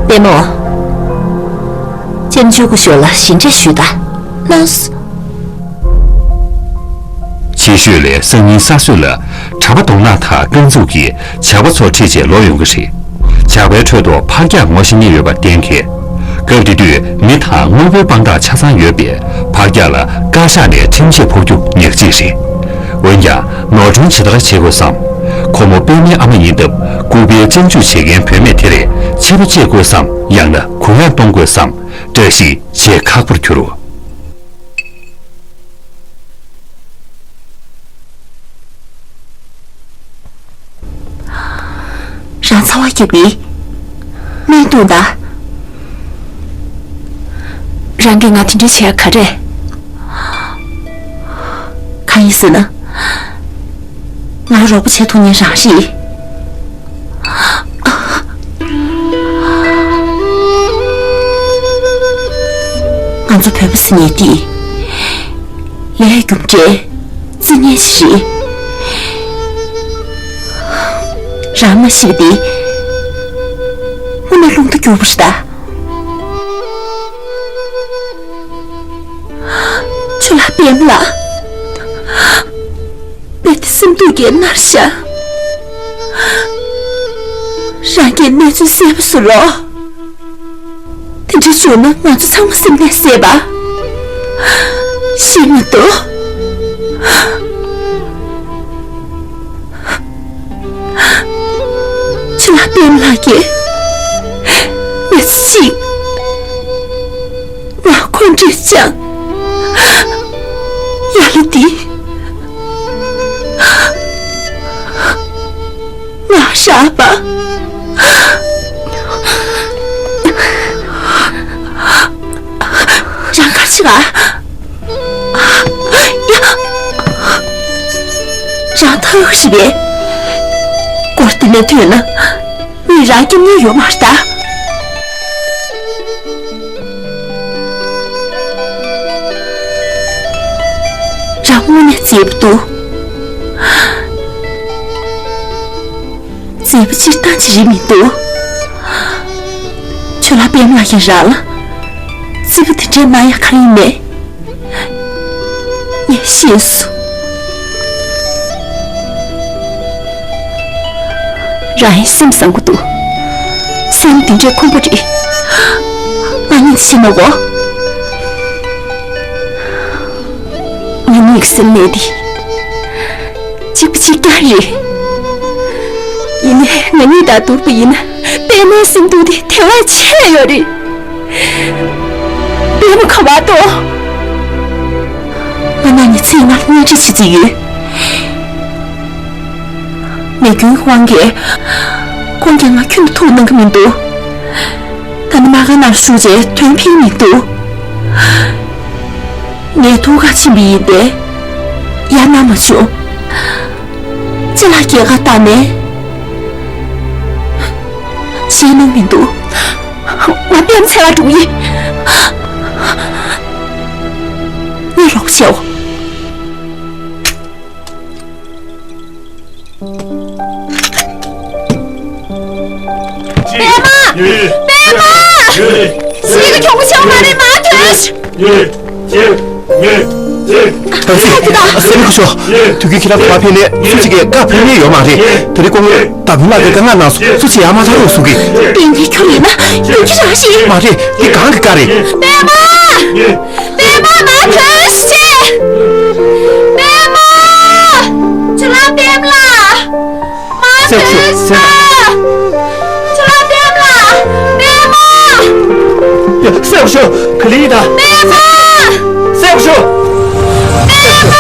པད་མོ། ལྕམ་ཆུང་སྐུ་ཞབས་ལ་ཞིང་འབྲེག་ཞུས་དང་། ལགས་སོ། ཆེ་ཤོས་ལས་སང་ཉིན་ས་སྲོད་ལ་གྲྭ་པ་གདོང་ནག་དང་རྐང་འཛུགས་ཀྱིས་ཇག་པ་ཚོ་ཁྲིད་བྱས་ལོག་ཡོང་གི་རེད། ཇག་པའི་ཁྲོད་དུ་ཕག་སྐྱག་ངོ་ཤེས་མཁན་ཡོད་པ་གཏན་འཁེལ། སྐབས་དེ་དུས་མི་དང་དངོས་པོའི་དཔང་རྟགས་ཆ་ཚང་ཡོད་པས་ཕག་སྐྱག་ལ་བཀའ་ཤག་ནས་ཁྲིམས་ཆད་ཕོག་རྒྱུ་ཉག་གཅིག་རེད། འོན་ཀྱང་ནོར་སྐྲུན་ཇི་ལྟར་བྱེད་དགོས་སམ། ཁོ་མོ་པད་མའི་ཨ་མ་ཡིན་སྟབས་ལྐུགས་པའི་སྤྱང་ཇུས་བྱེད་མཁན་བུད་མེད་དེར་ཕྱི་པོ་བྱེད་དགོས་སམ། ཡང་ན་གུ་ཡངས་གཏོང་དགོས་སམ། བཀྲ་ཤིས་བྱེད་ཁག་པོར་གྱུར། རང་ཚ་བ་རྒྱབ་པའི་སྨན་འཐུང་དང་། རང་གིས་ང་དེ་འདྲ་བྱས་ག་རེ། གང་ཡིན་ཟེར་ན། ང་ལ་རོགས་པ་བྱེད་ཐུབ་མཁན་རང་རེད། ང་ཚོ་བོད་པ་ཟེར་མཁན་འདི་ལས་རྒྱུ་འབྲས་རྩི་མཁན་ཞིག་རེད། རང་མ་ཤི་བ་འདི་དངོས་གནས་རླུང་རྟ་སྐྱུར་པོ་རེད་ད། ཆུ་ལགས། པད་མ་ལགས། དཔེ་དེ་སེམས་སྡུག་གིས་མནར་བཞག་རང་གིས་གནས་ཚུལ་གསལ་པོ་བཟོ་རོགས། དེ་འདྲ་བྱུང་ན་ང་ཚོ་ཚང་མ་སེམས་ནད་སད་པ་ཤེས་མི་འདུག་ཆུ་ལགས། པད་མ་ལགས་ཀྱིས་མི་ཚེ་གཅིག་ང་འཁོན་འགྲས་བཅངས། ཡ་ལ་འདི། ང་ཧྲ་པ། རང་གར་ཆི་ག་ཡ། རང་ཐག་ཤི་བས། སྐོར་དེ་ནས་ཐོན་ན། མི་རང་སྐྱོབ་མཁན་ཡོད་མ་རེད་ད། རང་དངོས་གནས་མཛེས་པོ་འདུག་མཛེས་པོ་སྤྱིར་བཏང་ཅིག་རེད་མི་འདུག་ཁྱོད་ལ་པད་མ་ལགས་ཀྱིས་རང་ལ་བརྩི་བ་དེ་འདྲས་གནང་ཡ་ག་རེ་ཡིན་མེད། ངས་ཤེས་སོང་། རང་ཡང་སེམས་བཟང་པོ་འདུག་སེམས་འདི་འདྲའི་ཁོམ་པ་རེད། ང་གཉིས་ཤི་ན་འོ། ང་གཉིས་ཀྱི་སེམས་ནད་འདི་གཅིག་པ་གཅིག་རྐྱང་རེད། ཡིན་ནའི་ང་གཉིས་དང་བསྡུར་བ་ཡིན་ན་པད་མའི་སེམས་སྡུག་འདི་དེ་བས་ཆེ་ཡོད་རེད། པད་མ་ག་བར་དོ། ང་ན་ནི་ཚེ་སྔར་གཉེན་སྒྲིག་བྱེད་རྩིས་ཡོད། ལས་རྒྱུའི་དབང་གིས་ཁོང་གིས་ང་ཁྱོན་ནས་ཐུགས་གནང་གི་མི་འདུག་ད་ནི་མ་ག་ནར་ཞུགས་རྗེས་དོན་ཕན་མི་འདུག་ངས་ཐུགས་ཁ་ཕྱིན་པ་ཡིན་ཏེ། ཡ་ན་མ་བྱུང་། ཅི་ལ་སྐྱེས་ཁ་བཏང་ནས། ཤེས་ནུས་མི་འདུག་ང་པད་མ་འཚོལ་བར་འགྲོ་གི་ཡིན། ངས་རོགས་བྱེད་འོ། པད་མ། པད་མ། ཤི་གི་གྱོང་ཆེ་བ་མ་རེད་མ་ཐོན། ཡོད། ཡོད། ཡོད། ད་ཚེ། སེམས་ཁུ་ཤོག་དུས་རྒྱུན་ཁྱེད་རང་གོ་བ་ཕེབས་ནས་སུ་གཅིག་གིས་བཀའ་ཕེབས་ནས་ཡོད་མ་རེད། དེ་རིང་སྐུ་ངོ་ད་བུ་ལགས་ཀྱིས་དཀའ་ངལ་གནང་སོང་། སུ་གཅིག་ཡར་མ་ཐར་རོགས་གསུང་གི། དེ་ངའི་ཁྱོད་ཡིན་ན་ཡོད་ཀྱི་རང་ཞིག་མ་རེད། འདི་གང་གི་བཀའ་རེད། པད་མ། པད་མ་མ་ཐོན་ཤེས། པད་མ། ཁྱེད་རང་པད་མ་ལགས། མ་སེམས་ཤོག་ཐོན་ཤག་ཁྱེད་རང་པད་མ་ལགས། པད་མ། ཡ། སེམས་ཤོག་ག་ལེ་ཡིན་ད། པད་མ། སེམས་ཤོག་པད་མ།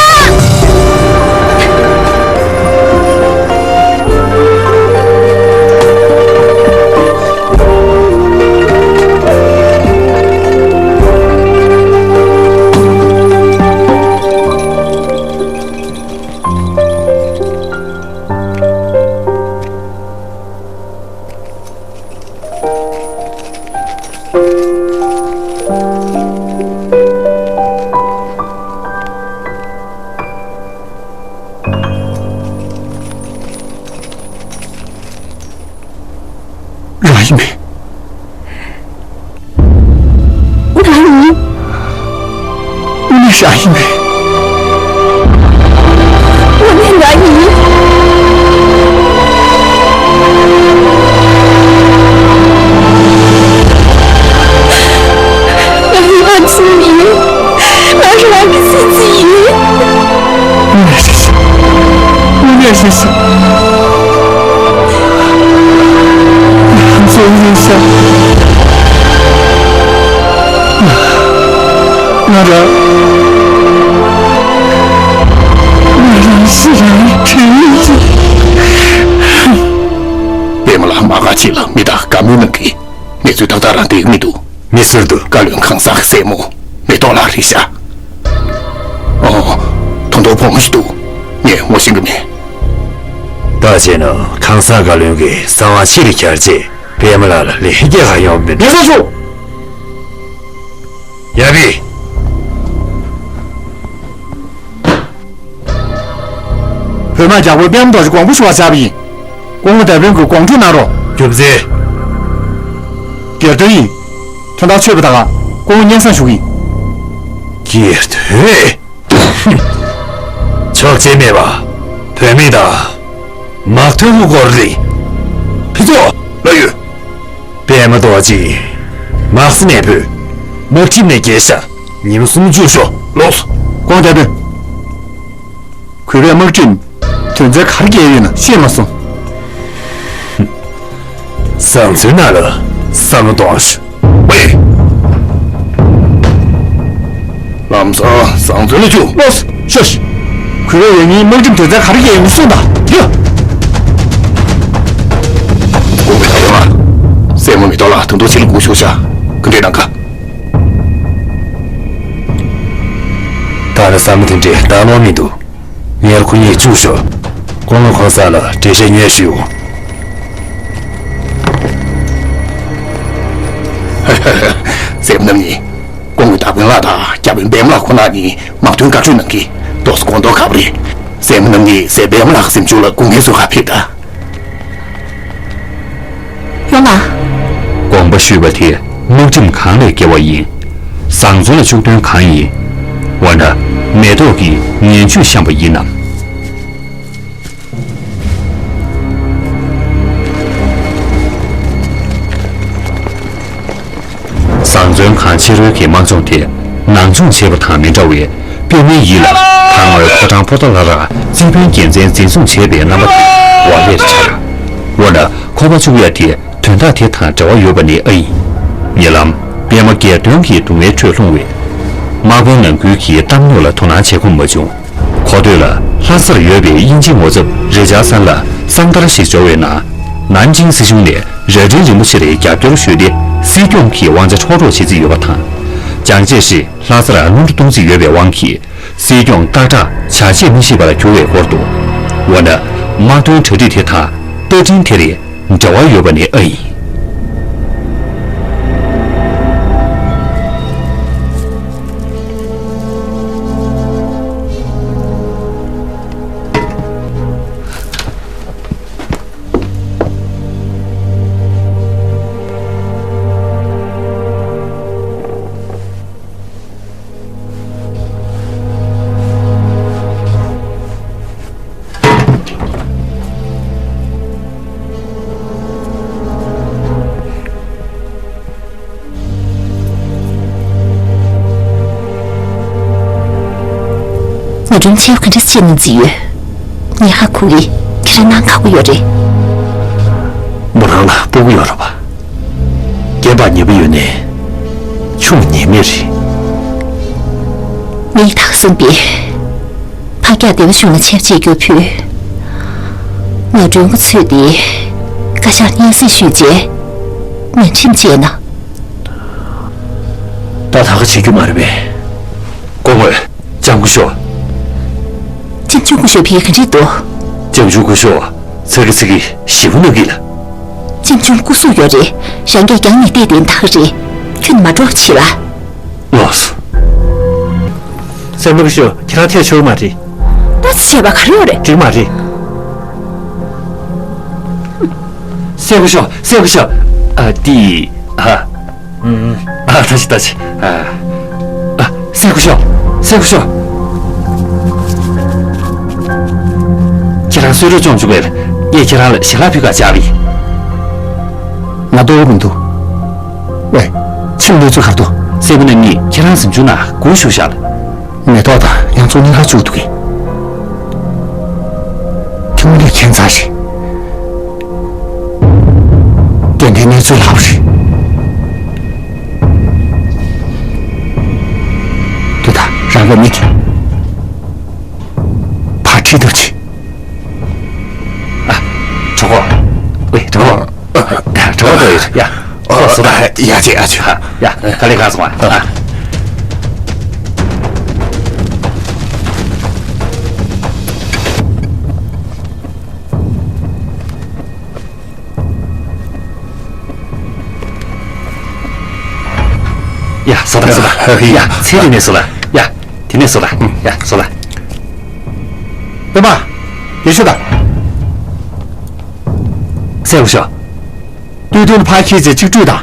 རང་ཡིན་པས། ང་ཡིན། དངོས་གནས་རང་ཡིན་པས། དངོས་གནས་ང་ཡིན། ང་ཡིན། ང་ཚོ་ཡིན། ང་རང་གི་སྲིད་རྩེ་ཡིན། དངོས་གནས་རེད་ཤག་དངོས་གནས་རེད་ཤག་ང་ཚོ་ཡིན་ཤག་ང་རང་། ང་རང་ཤི་རང་དྲན་ཡིན། པད་མ་ལགས་མ་ག་ཅིག་ལ་མི་དང་དགའ་མོས་གནང་གི། གནས་ཚུལ་ཏག་ཏག་རང་བསྡད་ཀྱི་མི་འདུག་མི་ཟེར་འདུག་བཀའ་བློན་ཁང་གསར་གྱི་སྲས་མོ་མེ་ཏོག་ལགས་རེད་ཤག་ཨོ། ད་དུང་བུ་མོ་ཞིག་འདུག་ངས་ངོ་ཤེས་ཀྱི་མེད། ད་བྱས་ན་ཁང་གསར་བཀའ་བློན་གྱིས་གསང་བ་ཕྱིར་འཁྱེར་རྗེས་པད་མ་ལགས་ལ་ལན་རྒྱག་ག་ཡོང་མིན། ངས་ས་ཞུ། ཡ་བི། བོད་དམག་རྒྱལ་པོ་པདྨ་རྡོ་རྗེ་དགོངས་པ་ཞུ་བར་བཅར་བ་ཡིན། སྐུ་ངོ་ད་བོན་གྱི་དགོངས་ཁྲོལ་གནང་རོགས། རྒྱུ་མཚན། སྒེར་དོན་ཡིན། དོན་དག་ཆོད་པ་དང་སྐུ་ངོ་སྙན་སེང་ཞུ་གི་ཡིན། སྒེར་དོན། ཆོག་མཆན་མེད་པ། བོད་མི་དང་། དམག་དོན་གྱི་སྐོར་རེད། ཕུན་ཚོགས། ལགས་ཡོད། པད་མ་རྡོ་རྗེ། དམག་སེར་ནས་བུད། དམག་ཁྲིམས་ནས་བརྒལ་ཤག་ཉིན་མོ་སུམ་ཅུ་ཤོག་ལོགས་སུ། སྐུ་ངོ་ད་བོན། གུས་པས་དམག་ཁྲིམས་དོན་ཚན་ག་རེ་འགལ་ཡོད་ན་ཤེས་མ་སོང་། བཟང་ཚུལ་ནང་ལ་བསམ་བློ་གཏོང་ཤོག་ཝེ། ལགས། ལམ་སང་བཟང་བཙོན་ལ་བཅུག་ལོས། ཤོ་ཤི། གུས་པས་ཡང་སྙིང་དམག་ཁྲིམས་དོན་ཚན་ག་རེ་བཀལ་ཡོད་མེད་གསུངས་དང་། ཡ། ཨོ་ཝེ་ད་ཡོང་ཨ། སྲས་མོ་མེ་ཏོག་ལགས་ད་དུང་ཕྱི་ལ་སྒུག་ཤོག་ཤག་ག་འདྲས་གནང་ག་ད་ལ་བསམ་མི་དེ་འདྲས་གཏང་ལོང་མི་འདུག་ངས་ཁོ་གཉིས་བཅུག་ཤོག་སྐུ་ངོ་ཁོང་ས་ལ་འགྲེལ་བཤད་སྙན་ཞུ། སྲས་མོ་རྣམ་གཉིས། སྐུ་ངོ་དར་དཔོན་ལགས་དང་བརྒྱ་དཔོན་པད་མ་ལགས་ཁོང་རྣམ་གཉིས་དམག་དོན་བཀའ་འཁྲོལ་གནང་གི་ཏོག་ཙམ་དགོངས་དོན་ཁག་པོ་རེད། སྲས་མོ་རྣམ་གཉིས་སྲས་པད་མ་ལགས་གཟིམ་ཆུང་ལ་སྐུ་ངལ་གསོ་གར་ཕེབས་དང་། ཡོང་ང་། དགོངས་པ་ཞུས་པ་དེ་དམག་ཁྲིམས་གང་ལས་འགལ་བ་ཡིན། བཟང་བཙོན་ལ་བཅུག་དོན་གང་ཡིན། འོ་ན། མེ་ཏོག་གིས་ངན་ཇུས་བཤམས་པ་ཡིན་ནམ། བཟང་བཙོན་ཁང་ཕྱི་རོལ་གྱི་དམག་སྦྱོང་དེ་ནང་སྦྱོང་བྱས་པ་དང་མི་འདྲ་བའི་པད་མའི་ཡིད་ལ་ཁང་བའི་ཕོ་བྲང་པོ་ཏཱ་ལ་ར་རྩིས་དཔོན་རྒྱལ་མཚན་འཛིན་བཟུང་བྱས་པའི་རྣམ་པ་དེ་འོ་ལེར་འཆར། འོ་ན་ཁོ་པ་བཅུག་ཡ་དེ་དོན་དག་དེ་དང་འབྲེལ་བ་ཡོད་པ་ནི་ཨེ་ཡིན། ཉེ་ལམ་པད་མ་རྒྱལ་སྟོན་གྱི་སྡུག་བསྔལ་ཁྲོད་ལྷུང་བའི་དམག་དཔོན་ནང་ཁུལ་གྱི་གཏམ་སྙོགས་ལ་དོ་སྣང་བྱེད་ཁོམ་མ་བྱུང་། གོ་ཐོས་ལ་ལྷ་སར་ཡོད་པའི་དབྱིན་ཇི་ངོ་ཚབ་རི་ཅར་སན་ལ་གསང་ཐར་ཞིག་འབྱོར་བའི་ནང་། ནན་ཅིང་སྲིད་གཞུང་ནས་རྭ་སྒྲེང་རིན་པོ་ཆེར་རྒྱབ་སྐྱོར་ཞུས་ཏེ་སྲིད་སྐྱོང་གི་དབང་ཆ་འཕྲོག་རོགས་བྱེད་རྩིས་ཡོད་པ་དང་། ཅང་ཅེ་ཧྲི་ལྷ་སར་རླུང་འཕྲིན་གཏོང་རྩིས་ཡོད་པའི་དབང་གིས་སྲིད་སྐྱོང་སྟག་བྲག་ཇག་བྱེད་མི་ཤེས་པར་གྱུར་བའི་སྐོར་དུ། འོ་ན། དམག་དོན་གྲ་སྒྲིག་དེ་དང་རྟ་མགྲིན་དེར་འབྲེལ་བ་ཡོད་པ་ནི་ཨེ་ཡིན། ངས་སྒྲུང་ཆེ་བ་ག་འདྲ་བཤད་གནང་རྩིས་ཡོད། ངས་ཧ་གོ་གི། ཁྱེད་རང་གནང་ཁག་པོ་ཡོད་རེད། མོ་རང་ལ་སྤུ་གུ་ཡོད་རེད་པ། རྒན་པ་ཉེ་པོ་ཡོད་ནའི་ཆུང་ཉེས་མེད་རེད། ངས་ད་ག་གསུངས་པས། ཕ་སྐྱག་སྡེ་པ་གཞུང་ལ་ཆེད་བཅད་རྒྱུ་ཕུལ། ང་མགྲོན་པོ་ཚུད་དེ་བཀའ་ཤག་སྙན་སེང་ཞུས་རྗེས་ངན་ཁྲིམས་བཅད་ན། ད་ད་ག་བྱེད་རྒྱུ་མ་རེད་པས། སྐུ་ངོ། ལྕམ་སྐུ་ཞབས། ལྕམ་ཆུང་སྐུ་ཞབས་ཕ་གི་ག་འདྲས་འདུག་ལྕམ་ཆུང་སྐུ་ཞབས་ཚ་གི་ཚ་གི་ཞེ་པོ་གནང་གི་ལ། ལྕམ་ཆུང་སྐུ་གཟུགས་ཡོད་རེད། རང་གིས་རྒྱང་ནས་བལྟས་ཏེ་ད་ག་རེད། ཁྱོན་མ་འགྲོ་བྱེད་ལ། ལགས་སོ། སྲས་མོ་སྐུ་ཞབས་ཁྱེད་རང་ཐད་ཆོག་གི་མ་རེད། ལྟ་ཚེ་བྱས་པ་ག་རེ་ཡོད་རེད། འགྲིག་མ་རེད། སྲས་སྐུ་ཞབས། སྲས་སྐུ་ཞབས། ཨ་ཏི། ཨ། ཨ། ད་ཅི་ད་ཅི། ཨ། ཨ། སྲས་སྐུ་ཞབས། སྲས་སྐུ་ཞབས། ཁྱེད་རང་གསོལ་རས་བཅོམ་བཅུག་པས་ངས་ཁྱེད་རང་ལ་ཞལ་ལག་ཕུལ་ག་བཅར་བ་ཡིན། ང་ལྟོགས་ཀྱི་མི་འདུག་ཝེ། ཕྱི་ལ་གནས་ཚུལ་ག་རེ་འདུག་སྲས་མོ་རྣམ་གཉིས་ཁྱེད་རང་གཟིམ་ཆུང་ནང་སྒུག་བཞུགས་ཤག་ལ། མེ་ཏོག་དང་ཡང་ཚོགས་གཉིས་ཀ་བཅུག་འདུག་གས། ཁྱོད་ནི་ཁྱད་མཚར་རེད། ཏན་ཏན་གནས་ཚུལ་ལྷག་པ་རེད། དེ་དང་རང་གི་མི་དེ་ཕར་ཁྲིད་ཐབས་བྱེད། ཨ། གྲོགས་པོ། ཝེ། གྲོགས་པོ། གྲོགས་པོ་ཡོད། ཡ། ཨོ། སོ་ད། ཡ་ཅེ། ཨ་ཅེ། ཡ། ག་ལེ་ག་སོང་ཨ། ཡ། སོ་ད། སོ་ད། ཡ། ཚེ་རིང་ནས་སོ་ད། ཡ། དེ་ནས་སོ་ད། ཡ། སོ་ད། པད་མ། ཡར་ཤོག་དང་། སྲས་སྐུ་ཞབས། སྟོད་ཐུང་ཕར་འཁྱེར་རྗེས་གཅིག་སྤྲོད་དང་།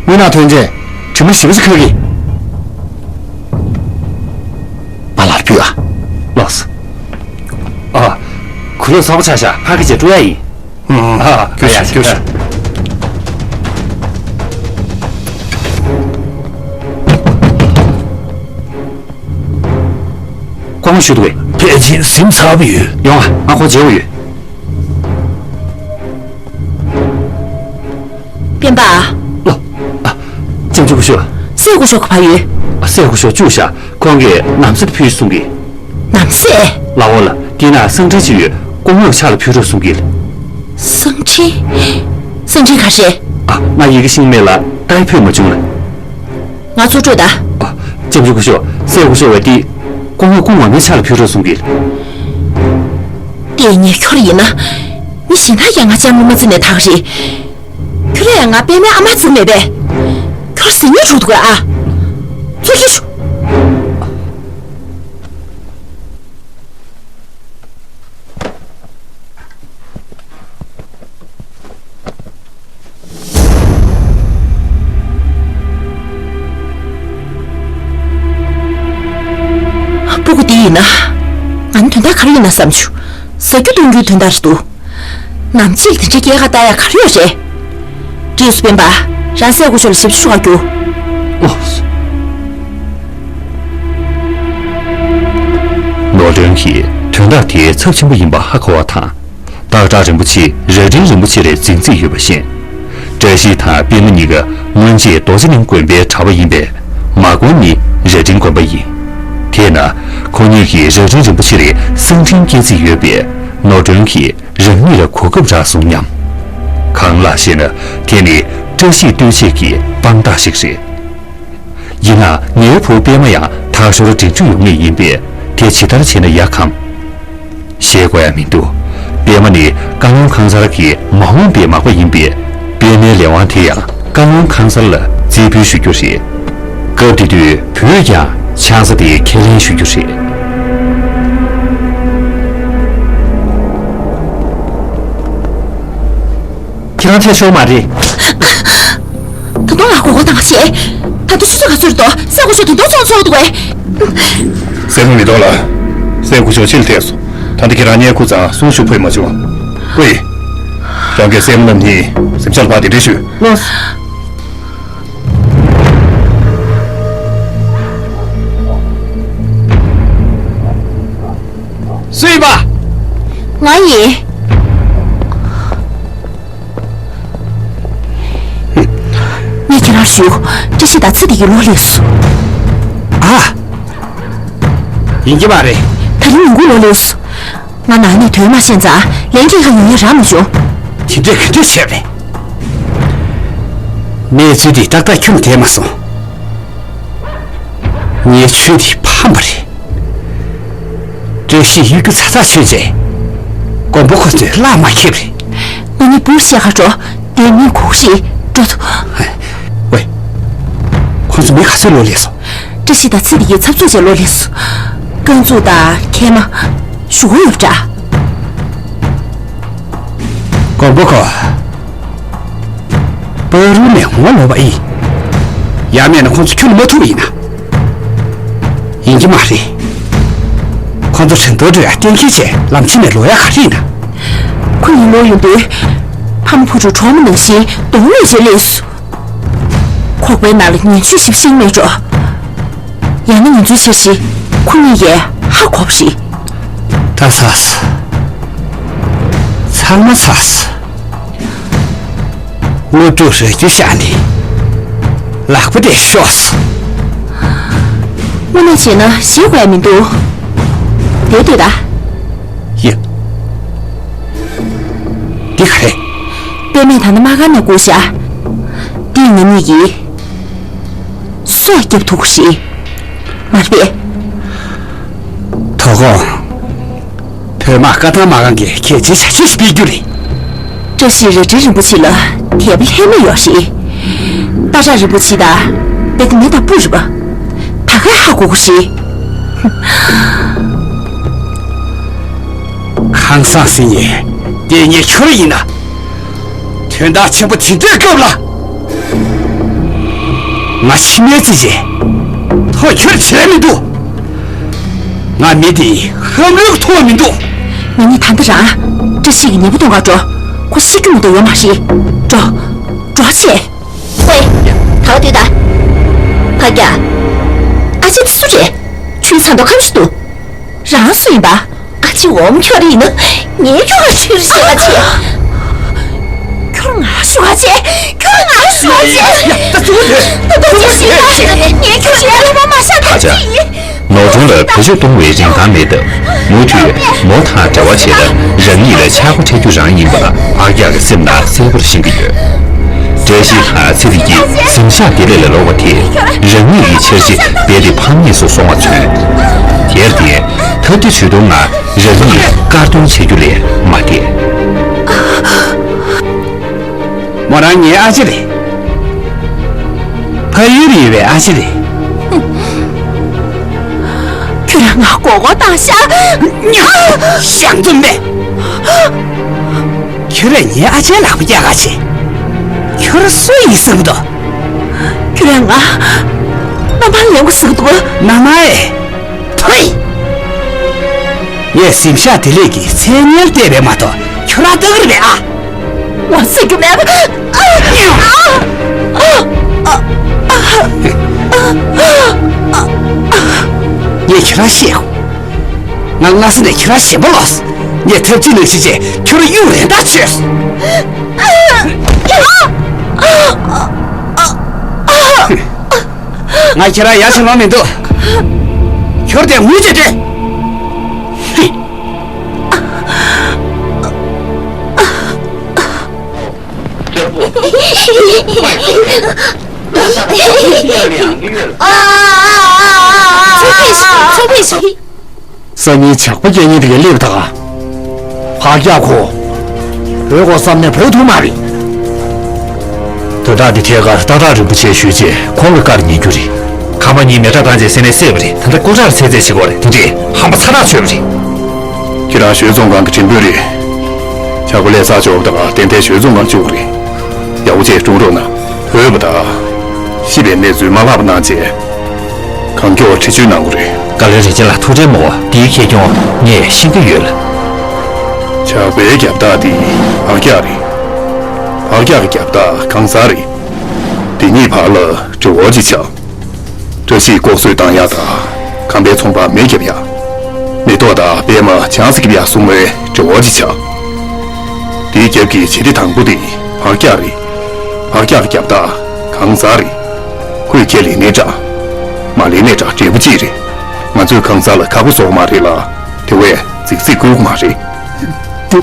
དངུལ་ནག་ཐོན་རྗེས་དྲི་མ་ཞིབ་པོ་ཞིག་ཁ་གི། པ་ལགས་ཕུལ་ཨ། ལགས་སོ། ཨ། གུ་ལོག་ཚ་པོ་ཆགས་ཤག་ཕར་འཁྱེར་རྗེས་སྤྲོད་ཡ་ཡིན། ཨ། ཨ། རྒྱུགས་ཤོག་རྒྱུགས་ཤོག་ཁོང་ཞུ་འདུག་གས། ཕལ་ཆེར་ཟིན་ཚར་བ་ཡོད། ཡོང་ང་། ང་ཁོང་མཇལ་དགོས་ཡོད། སྤེན་པ། ལོ། ཨ། ལྕམ་ཆུང་སྐུ་ཞབས། སྲས་སྐུ་ཞབས་ག་པར་ཡོད། ཨ། སྲས་སྐུ་ཞབས་བཅུག་བཞག་ཁོང་གིས་ནམ་ཟེར་ཕུལ་གསུང་གི། ནམ་ཟེར། ལགས་འོ་ལགས། འདི་ན་གསང་འཕྲིན་ཅིག་ཡོད། སྐུ་ངོ་ཕྱག་ལ་ཕུལ་རོགས་གསུང་གི། གསང་འཕྲིན། གསང་འཕྲིན་ག་རེ་རེད། ཨ། ང་ཡི་གེ་ཤེས་མེད་ལགས། ལྟ་ཡ་ཕོད་མ་བྱུང་ལགས། ང་ཚུར་སྤྲོད་དང་། ཨ། ལྕམ་ཆུང་སྐུ་ཞབས། སྲས་སྐུ་ཞབས་བས་འདི་སྐུ་ངོ་སྐུ་ངོ་མའི་ཕྱག་ལ་ཕུལ་རོགས་གསུང་གི། ལྟས་ངན་ཁྱོད་ཡིན་ན། མི་གཞན་དག་ཀྱང་ང་ལྕམ་ལུ་མ་བརྩི་ནས་ད་ག་རེད། ཁྱོད་རང་ཡང་ང་པད་མའི་ཨ་མ་བརྩི་གི་མེད་པས། ཁྱོད་ཟིང་ངེ་འགྲོ་འདུག་གས་ཨ། ཚུར་ཁྱེར་ཤོག། སྤུ་གུ་འདི་ཡིན་ན། ང་ནི་དོན་དག་ག་རེ་ཡིན་ན་བསམ་བྱུང་། ཟ་རྒྱུ་འཐུང་རྒྱུའི་དོན་དག་རེད་འདུག། ནམ་ཕྱེད་ལ་དེ་འདྲའི་སྐྱེལ་ཁ་བཏང་ཡ་ག་རེ་ཡོད་རེད། བྲིས་སུ་སྤེན་པ། རང་སྲས་སྐུ་ཞབས་ལ་ཞབས་ཕྱི་ཞུ་བར་རྒྱུགས། ཨོ། ནོར་སྒྲོན་གྱིས་དོན་དག་དེ་ཚབས་ཆེན་པོ་ཡིན་པ་ཧ་གོ་བ་དང་། སྟག་བྲག་རིན་པོ་ཆེ་རྭ་སྒྲེང་རིན་པོ་ཆེ་རེད་འཛིང་རྩིས་ཡོད་པ་ཤེས། བཀྲ་ཤིས་དང་པད་མ་གཉིས་ཀ་སྔོན་ཆད་རྡོ་རྗེ་གླིང་དགོན་པའི་གྲྭ་པ་ཡིན་པས། མ་དགོན་ནི་རྭ་སྒྲེང་དགོན་པ་ཡིན། དེས་ན། ཁོ་གཉིས་ཀྱིས་རྭ་སྒྲེང་རིན་པོ་ཆེ་རེད་གསང་འཕྲིན་སྐྱེལ་རྩིས་ཡོད་པས། ནོར་སྒྲོན་གྱིས་རང་ཉིད་ལ་གོ་སྐབས་རག་སོང་སྙམ། གང་ལགས་ཤེ་ན། དེ་ནི་བཀྲ་ཤིས་ལྟོས་བཅས་ཀྱི་དཔང་རྟགས་ཤིག་རེད། ཡིན་ནའང་ངའི་བུ་པད་མ་ཡང་ཐག་ཞོར་འབྲེལ་འདྲིས་ཡོང་ངེས་ཡིན་པས། དེ་ཇི་ལྟར་བྱས་ན་ཡག་གམ། ཞེད་དགོས་ཡ་མི་འདུག། པད་མ་ནི་བཀའ་བློན་ཁང་གསར་གྱི་མ་འོངས་པའི་མག་པ་ཡིན་པས། པད་མའི་ལས་དབང་དེ་ཡང་བཀའ་བློན་ཁང་གསར་ལ་རྩིས་འབུལ་ཞུ་རྒྱུ་རེད། སྐབས་དེ་དུས་བུས་ཀྱང་ཆང་ས་དེ་ཁས་ལེན་ཞུ་རྒྱུ་རེད། ཁྱེད་རང་ཆད་ཤོར་མ་རེད། ད་དུང་ང་མགོ་སྐོར་བཏང་བ་བྱེད། ད་དུང་ཆུ་ཚོད་ག་ཚོད་རེད་དོ། སྲས་སྐུ་ཞབས་ད་དུང་ཚོང་ཚོགས་འདུག་གས། སྲས་མོ་མི་གཏོང་ལ། སྲས་སྐུ་ཞབས་ཕྱི་ལ་ཐད་སོང་། ད་ལྟ་ཁྱེད་རང་ཉལ་ཁུག་ཙང་གསུང་ཞུ་ཕོད་མ་བྱུང་། ཀུའི། རང་གིས་སྲས་མོ་རྣམ་གཉིས་གཟིམ་ཤག་ལ་ཕར་གདན་འདྲེན་ཞུས། ལགས་སོ། སུ་ཡིན་པ། ང་ཡིན། ངས་ཁྱེད་རང་ཞུ། བཀྲ་ཤིས་དང་ཚེ་བདེ་གཉིས་ལོག་སླེབས་སོང་། ཨ། ཡིན་གྱི་མ་རེད། ད་རིང་ཉིན་གུང་ལོག་སླེབས་སོང་། ང་ནང་ནས་དོན་མ་ཤེས་ཙང་ལན་སྐྱེལ་ཁ་ཡོང་ཡ་རག་མ་བྱུང་། དེ་འདྲས་ག་འདྲས་བྱས་པས། གནས་ཚུལ་འདི་ཏག་ཏག་ཁྱོན་ནས་བསྡད་མ་སོང་། ངས་ཆོས་འདི་ཕམ་པ་རེད། བཀྲ་ཤིས་གཡོ་སྒྱུ་ཚ་ཚ་བྱས་རྗེས། མགོན་པོ་ཁོ་ཚོས་གླགས་མ་ཁེལ་བ་རེད། ང་གཉིས་བུ་བཤད་ག་འགྲོ། དེ་མིན་གོ་ཤིག་འགྲོ་ཐུབ། ཝེ། ཁོ་ཚོ་མི་ག་ཚོད་ལོག་སླེབས་སོང་། བཀྲ་ཤིས་དང་ཚེ་བདེ་གཉིས་འཚབ་འཚུབ་བྱས་ལོག་སླེབས་སོང་། རྐང་འཛུགས་དང་མཁལ་མ། གཞུ་བ་ཡོད་པ་འདྲ། མགོན་པོ་ཁོ། པ་རུ་ནས་འོང་ལོག་པ་ཡིན། ཡང་མེད་ན་ཁོང་ཚོ་ཁྱོན་ནས་མ་ཐུག་པ་ཡིན་ན། ཡིན་གྱི་མ་རེད། ཁོང་ཚོ་ཁྲིན་ཏུའུ་འགྲོ་ཡ་གཏན་འཁེལ་བྱས་ལམ་ཕྱི་ནས་ལོག་ཡ་ག་རེ་ཡིན་ན། ཁོ་གཉིས་ལོག་ཡོང་དུས། ཕ་མ་བུ་ཕྲུག་གྲོགས་མོ་ནང་བཞིན་གདོང་ལེན་བྱས་སླེབས་སོང་། ཁོག་པའི་ནང་ལ་ངན་ཇུས་ཞིག་ཤེས་མེད་འགྲོ། ཡང་ན་ང་ཚོའི་འཆར་གཞི་ཁོ་གཉིས་ཀྱིས་ཧ་གོ་བ་རེད། ད་ཚར་སོང་། ཚང་མ་ཚར་སོང་། དངོས་གྲུབ་རེ་རྒྱུ་བཞག་ནས་ལག་པ་དེ་ཤོར་སོང་། དངོས་གནས་བྱས་ན་ཞེད་དགོས་ཡ་མི་འདུག། དེ་ལྟོས་དང་། ཡ། འདི་ག་རེད། པད་མས་ད་ནི་མ་ག་ནས་བསྐུར་བཞག། འདི་ང་གཉིས་ཀྱིས་སྲོག་སྐྱབས་ཐུབ་ཀྱི་རེད། མ་རེད་པས། དོ་དགོང་། བོད་དམག་བཀའ་ཐང་མ་གང་གིས་གལ་ཆེའི་བྱ་སྤྱོད་ཞིག་སྤེལ་རྒྱུ་རེད། བཀྲ་ཤིས་རྭ་སྒྲེང་རིན་པོ་ཆེ་ལ་དད་པ་ལྷད་མེད་ཡོད་རེད། སྟག་བྲག་རིན་པོ་ཆེ་དང་དཔེ་དེ་མེ་དང་སྤུ་རེད་པ། ད་ག་ཧ་གོ་གི་རེད། ཁང་བཟང་ཟིན་ནས་དེ་ངས་ཁྱོད་ཡིན་ན། དོན་དག་ཆེན་པོ་དེ་འདྲའི་སྐབས་ལ། ང་ཕྱི་མའི་རྩིས་བྱས། ཐོག་ཁྱོད་བྱས་མི་འདུག། ང་མི་དེ་ཧམ་ལུགས་ཐོག་མི་འདུག། ང་གཉིས་ད་ལྟ་རང་བཀྲ་ཤིས་ཀྱི་ཉེ་པོ་གཏོང་ག་འགྲོ། ཁོ་ཤི་རྒྱུ་མ་གཏོགས་ཡོད་མ་རེད། འགྲོ། འགྲོ་བྱེད། ཝེ། ད་ག་དུས་ད། ཕ་རྒྱ། ཨ་ཅེ་དེ་སུ་རེད། ཆུའི་ཚ་མདོག་ཁ་པོ་ཞིག་འདུག། རང་སུ་ཡིན་པ། ཨ་ཅེ་འོམ་ཁྱོད་རེད་ཡིན་ན། ངའི་ཁྱོད་ལ་ཆུ་རེ་ཞིག་ཨ་ཅེ། ཁྱོད་ང་ཞུ་ཨ་ཅེ། ཁྱོད་ང་ཞུ་ཨ་ཅེ། ད་ཙུ་ཏེ། ད་ཏུ་ཅེ་ཞིག་ཨ་ཅེ། ངའི་ཁྱོད་ལ་ལོ་མ་མ་ཤ་ད་ཅི་ཡིན། ནོར་སྒྲོན་ལ་བེད་སྤྱོད་གཏོང་བའི་རིན་ཐང་མེད་སྟབས། མུ་མཐུད་མོ་དང་འབྲེལ་བ་བྱེད་སྟབས། རང་ཉིད་ལ་ཆག་སྒོ་འཕྲད་རྒྱུ་རང་ཡིན་པ་འཕགས་སྐྱབས་ཀྱི་སེམས་ནང་གསལ་པོར་ཤེས་ཀྱི་ཡོད། བཀྲ་ཤིས་དང་ཚེ་རིང་གིས་གཟིམ་ཤག་བདེ་ལེགས་ལ་ལོག་པ་དེས། རང་ཉིད་ཀྱི་འཆར་གཞི་རྦད་དེ་ཕངས་མེད་སུ་སོང་བ་མཚོན། དེར་བརྟེན། ཐབས་བརྒྱ་ཇུས་སྟོང་ངང་རང་ཉིད་དཀར་འདོན་བྱེད་རྒྱུ་ལས་མ་འདས། མོ་རང་ངའི་ཨ་ཅེ་རེད། ཕ་ཡུལ་ལ་ཡོད་པའི་ཨ་ཅེ་རེད། ཁྱོད་རང་ང་མགོ་སྐོར་བཏང་ཤག་ཉ། ཞང་ཙུམ་པས། ཁྱོད་རང་ངའི་ཨ་ཅེའི་ལག་པ་བཀྱག་ག་བྱེད། ཁྱོད་རང་སུ་ཡིན་བསམ་གྱི་འདུག་ཁྱོད་རང་ང་མནའ་མར་ལེན་དགོས་བསམ་གྱི་འདུག་མནའ་མ་ཨེ། ཐོས། ངས་གཟིམ་ཤག་བདེ་ལེགས་ཀྱི་མཚན་སྙན་བལྟས་པས་མ་གཏོགས་ཁྱོད་རང་ལྟ་གི་རེད་པས་ཨ། ངོ་ཚ་གི་མེད། ཨ། ཨ། ཨ། ངས་ཁྱོད་རང་བཤད། ང་སྔ་ས་ནས་ཁྱོད་རང་ཞེན་པ་ལོག་ངས་ཐབས་ཅི་ལགས་ཤེས་བྱས་ཁྱོད་རང་གཡུག་རན་ཐག་ཆོད། ང་ཁྱེད་རང་ཡར་ཕྱིན་ལོང་མི་འདུག་ཁྱོད་དེ་ངུས་བྱས་ཏེ། ཚོ་ཕེབས་ཤིག་ཚོ་ཕེབས་ཤིག་སང་ཉིན་ཇག་པ་རྒྱག་མཁན་དེ་ག་སླེབས་དང་། ཕག་སྐྱག་ཁོ། བོད་སྐོར་བསམ་ནས་བོད་ཐུག་མ་རེད། དོན་དག་འདི་ཐད་ཀར་ཏག་ཏག་རིན་པོ་ཆེ་ཞུས་རྗེས་ཁོང་གི་བཀའ་ཉན་རྒྱུ་རེད། ཁང་པ་གཉིས་མེ་སྲེག་བཏང་རྗེས་སེམས་ནས་བསད་པ་རེད། ད་ལྟ་སྐུ་དྲག་ལ་ཚེ་རྫས་བྱེད་དགོས་རེད། དེ་འདྲས་ཧམ་པ་ཚ་ཐག་ཆོད་པ་རེད། ཁྱེད་རང་ཞོལ་རྫོང་སྒང་གི་དྲིན་དཔོན་རེད། ཇག་པ་ལས་ས་འབྱོར་བ་དང་ཏན་ཏན་ཞོལ་རྫོང་སྒང་བཅུག་རེད། ཡག་པོ་བྱས་སྲུང་རོགས་གནང་། ལྷོད་པ་དང་། ཤི་བའི་གནས་ཚུལ་མ་ལྷག་པ་གནང་རྗེས། གང་མགྱོགས་འདྲི་གཅོད་གནང་དགོས་རེད། བཀའ་བློན་རིན་ཆེན་ལགས་ཐུགས་ཁྲལ་མ་དགོས། འདིའི་ཁེ་གྱོང་ངས་ཤེས་ཀྱི་ཡོད་ལགས། ཇག་པའི་རྒྱབ་རྟགས་འདི་ཕག་སྐྱག་རེད། ཕག་སྐྱག་གི་རྒྱབ་རྟགས་ཁང་གསར་རེད། འདི་གཉིས་བར་ལ་འབྲེལ་བ་ཅིག་ཆགས། བཀྲ་ཤིས་ལྐོག་གསོད་བཏང་ཡག་དང་ཁང་པའི་ཚོང་པ་མེ་བརྒྱབ་ཡག་མེ་ཏོག་དང་པད་མ་ཆང་ས་འཁྱེར་ཡག་གསུམ་པོའི་འབྲེལ་བ་ཅིག་ཆགས། འདིའི་རྒྱབ་ཀྱི་བྱེད་གཏེ་དང་པོ་དེ་ཕག་སྐྱག་རེད། ཕག་སྐྱག་གི་རྒྱབ་རྟགས་ཁང་གསར་རེད། ཁོས་ཁས་ལེན་ནའི་འདྲ། མ་ལེན་ནའི་འདྲ་འབྲས་བུ་གཅིག་རེད། ང་ཚོས་ཁང་གསར་ལ་ཁག་པོ་བཟོ་གི་མ་རེད་ལ། དེ་བས་རྫིག་རྫིག་བསྐུལ་གི་མ་རེད། དེ་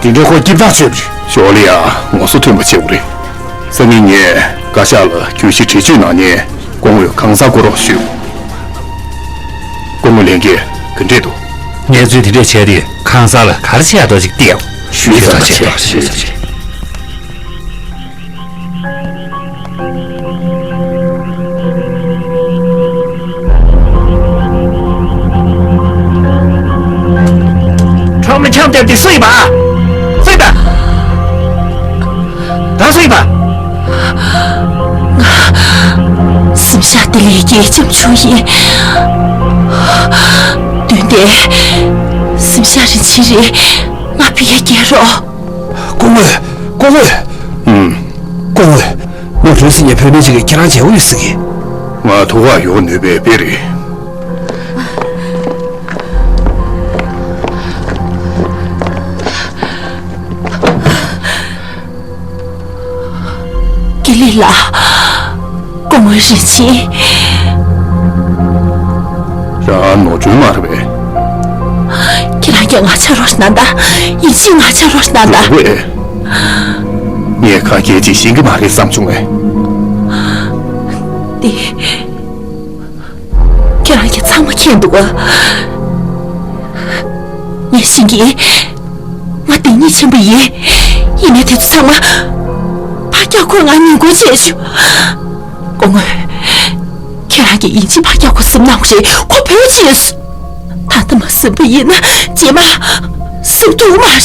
དེ་འདྲའི་ཁོ་སྐྱིད་ཐག་ཆོད་པ་རེད། ཞོར་ལ་ཡང་ངོ་སོ་མཐུན་པ་བྱེད་དགོས་རེད། སང་ཉིན་ངས་བཀའ་ཤག་ལ་གྱོད་གཞི་འདྲི་གཅོད་གནང་ཉན་སྐུ་ངོས་ཁང་གསར་བསྐོ་རོགས་ཞུ། སྐུ་ངོ་ལྷན་རྒྱས་ག་འདྲས་འདུག་གནས་ཚུལ་དེ་འདྲས་བྱས་ཏེ་ཁང་གསར་ལ་ག་རེ་བྱེད་ཡག་འདུག་ཅིག་བལྟས་ཨོ། ཞུས་ཙམ་བྱས་ཞུས་ཙམ་བྱས། ཁྲོམ་ལ་འཁྱམས་བསྡད་དེ་སུ་ཡིན་པ། སུ་ཡིན་པ། ད་སུ་ཡིན་པ། ང་གཟིམ་ཤག་བདེ་ལེགས་ཀྱི་ལྕམ་ཆུང་ཡིན། བདུན་ཏེ་གཟིམ་ཤག་རིན་ཆེན་རེད། ང་ཕི་ཡ་སྐྱེལ་རོགས། སྐུ་ངོ། སྐུ་ངོ། ཨུམ། སྐུ་ངོ། ང་བོད་སྲིད་ཉེ་བོད་མི་ཅིག་གིས་ཁྱེད་རང་མཇལ་དགོས་ཡོད་ཟེར་གི། ང་ཐུག་ཁ་ཡོང་ནུས་པའི་དཔེ་རེད། ཀི་ལི་ལགས། སྐུ་ངོ་རིན་ཆེན། རང་ནོར་སྒྲོན་མ་རེད་པས། ཁྱེད་རང་གིས་ང་ཆ་རོགས་གནང་དང་། ཡིན་གཅིག་ང་ཆ་རོགས་གནང་དང་། རེད་པས། ངས་ཁ་སྐད་ཅིག་ཤེས་ཀྱི་མ་རེད་བསམ་བྱུང་ངས། འདི། ཁྱེད་རང་གིས་ཚང་མ་མཁྱེན་འདུག་ངས་ཤེས་ཀྱི། ང་བདེན་གཉིས་ཆེན་པོ་ཡིན། ཡིན་ནའི་དེ་ཚོ་ཚང་མ། ཕག་སྐྱག་ཁོས་ང་ཉེས་སྐྱོན་བྱས་བྱུང་། སྐུ་ངོ། ཁྱེད་རང་གིས་ཡིན་གཅིག་ཕག་སྐྱག་ཁོ་གཟིམ་གནང་དགོས་རེད། ཁོ་བོད་ཕྱིན་སོང་། ད་ལྟ་མ་གཟིམ་པ་ཡིན་ན་རྗེས་མ་གཟིམ་ཐུབ་མ་རེད།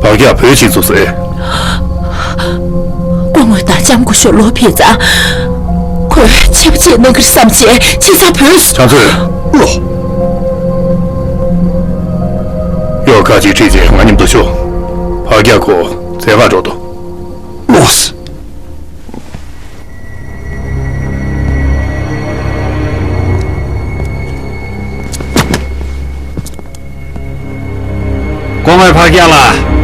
ཕག་སྐྱག་བོད་ཕྱིན་སོང་ཟེར། སྐུ་ངོ་དང་ལྕམ་སྐུ་ཞབས་ལོག་ཕེབས་ཙང་། ཁོས་ཆད་པ་བཅད་གནང་གི་རེད་བསམ་བྱས་ཕྱི་ས་བོས། ཕྱག་མཛོད། ལོ། གཡོག་ཁག་ཅིག་ཁྲིད་བྱས་ང་མཉམ་དུ་ཤོག་ཕག་སྐྱག་ཁོ་བཙལ་ག་འགྲོ་དོ། ལོས། སྐུ་ངོ་ཕག་སྐྱག་ལགས།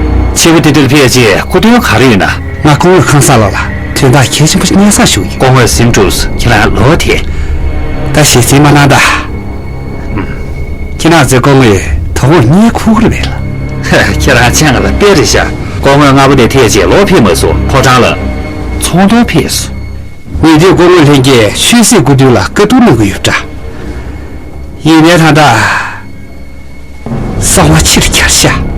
ཕྱི་པོ་དེ་དུས་ཕེབས་རྗེས་སྐུ་མདུན་ག་རེ་ཡོད་ན། ང་སྐུ་ངོ་ཁང་གསར་ལགས་ལ་དོན་དག་གལ་ཆེན་པོ་ཞིག་སྙན་སེང་ཞུ་གི་ཡོད། སྐུ་ངོ་གཟིམ་འདུག་ཁྱེད་རང་ལོག་དེ། ད་ ཞེ་ཚིག་མ་གནང་ད། ཁྱེད་རང་ཚོའི་སྐུ་ངོས་དོ་དགོང་བརྙན་ཁུག་རེ་བས་ལ། ཁྱེད་རང་ཅང་ལ་དཔེ་རེད་ཤག་སྐུ་ངོ་སྔ་པོ་དེ་ཐད་ཅེས་ལོག་ཕེབས་མ་སོང་ཕོ་བྲང་ལ། ཚོང་དོན་ཕེབས་སོང་། ཉེ་དུས་སྐུ་ངོ་ལྷན་རྒྱས་ཆོས་སྲིད་སྐུ་དུས་ལ་བཀའ་བསྡུར་གནང་གི་ཡོད་འདྲ། ཡིན་ནའི་ད་ལྟ་གསང་བ་ཕྱིར་གྱར་ཤག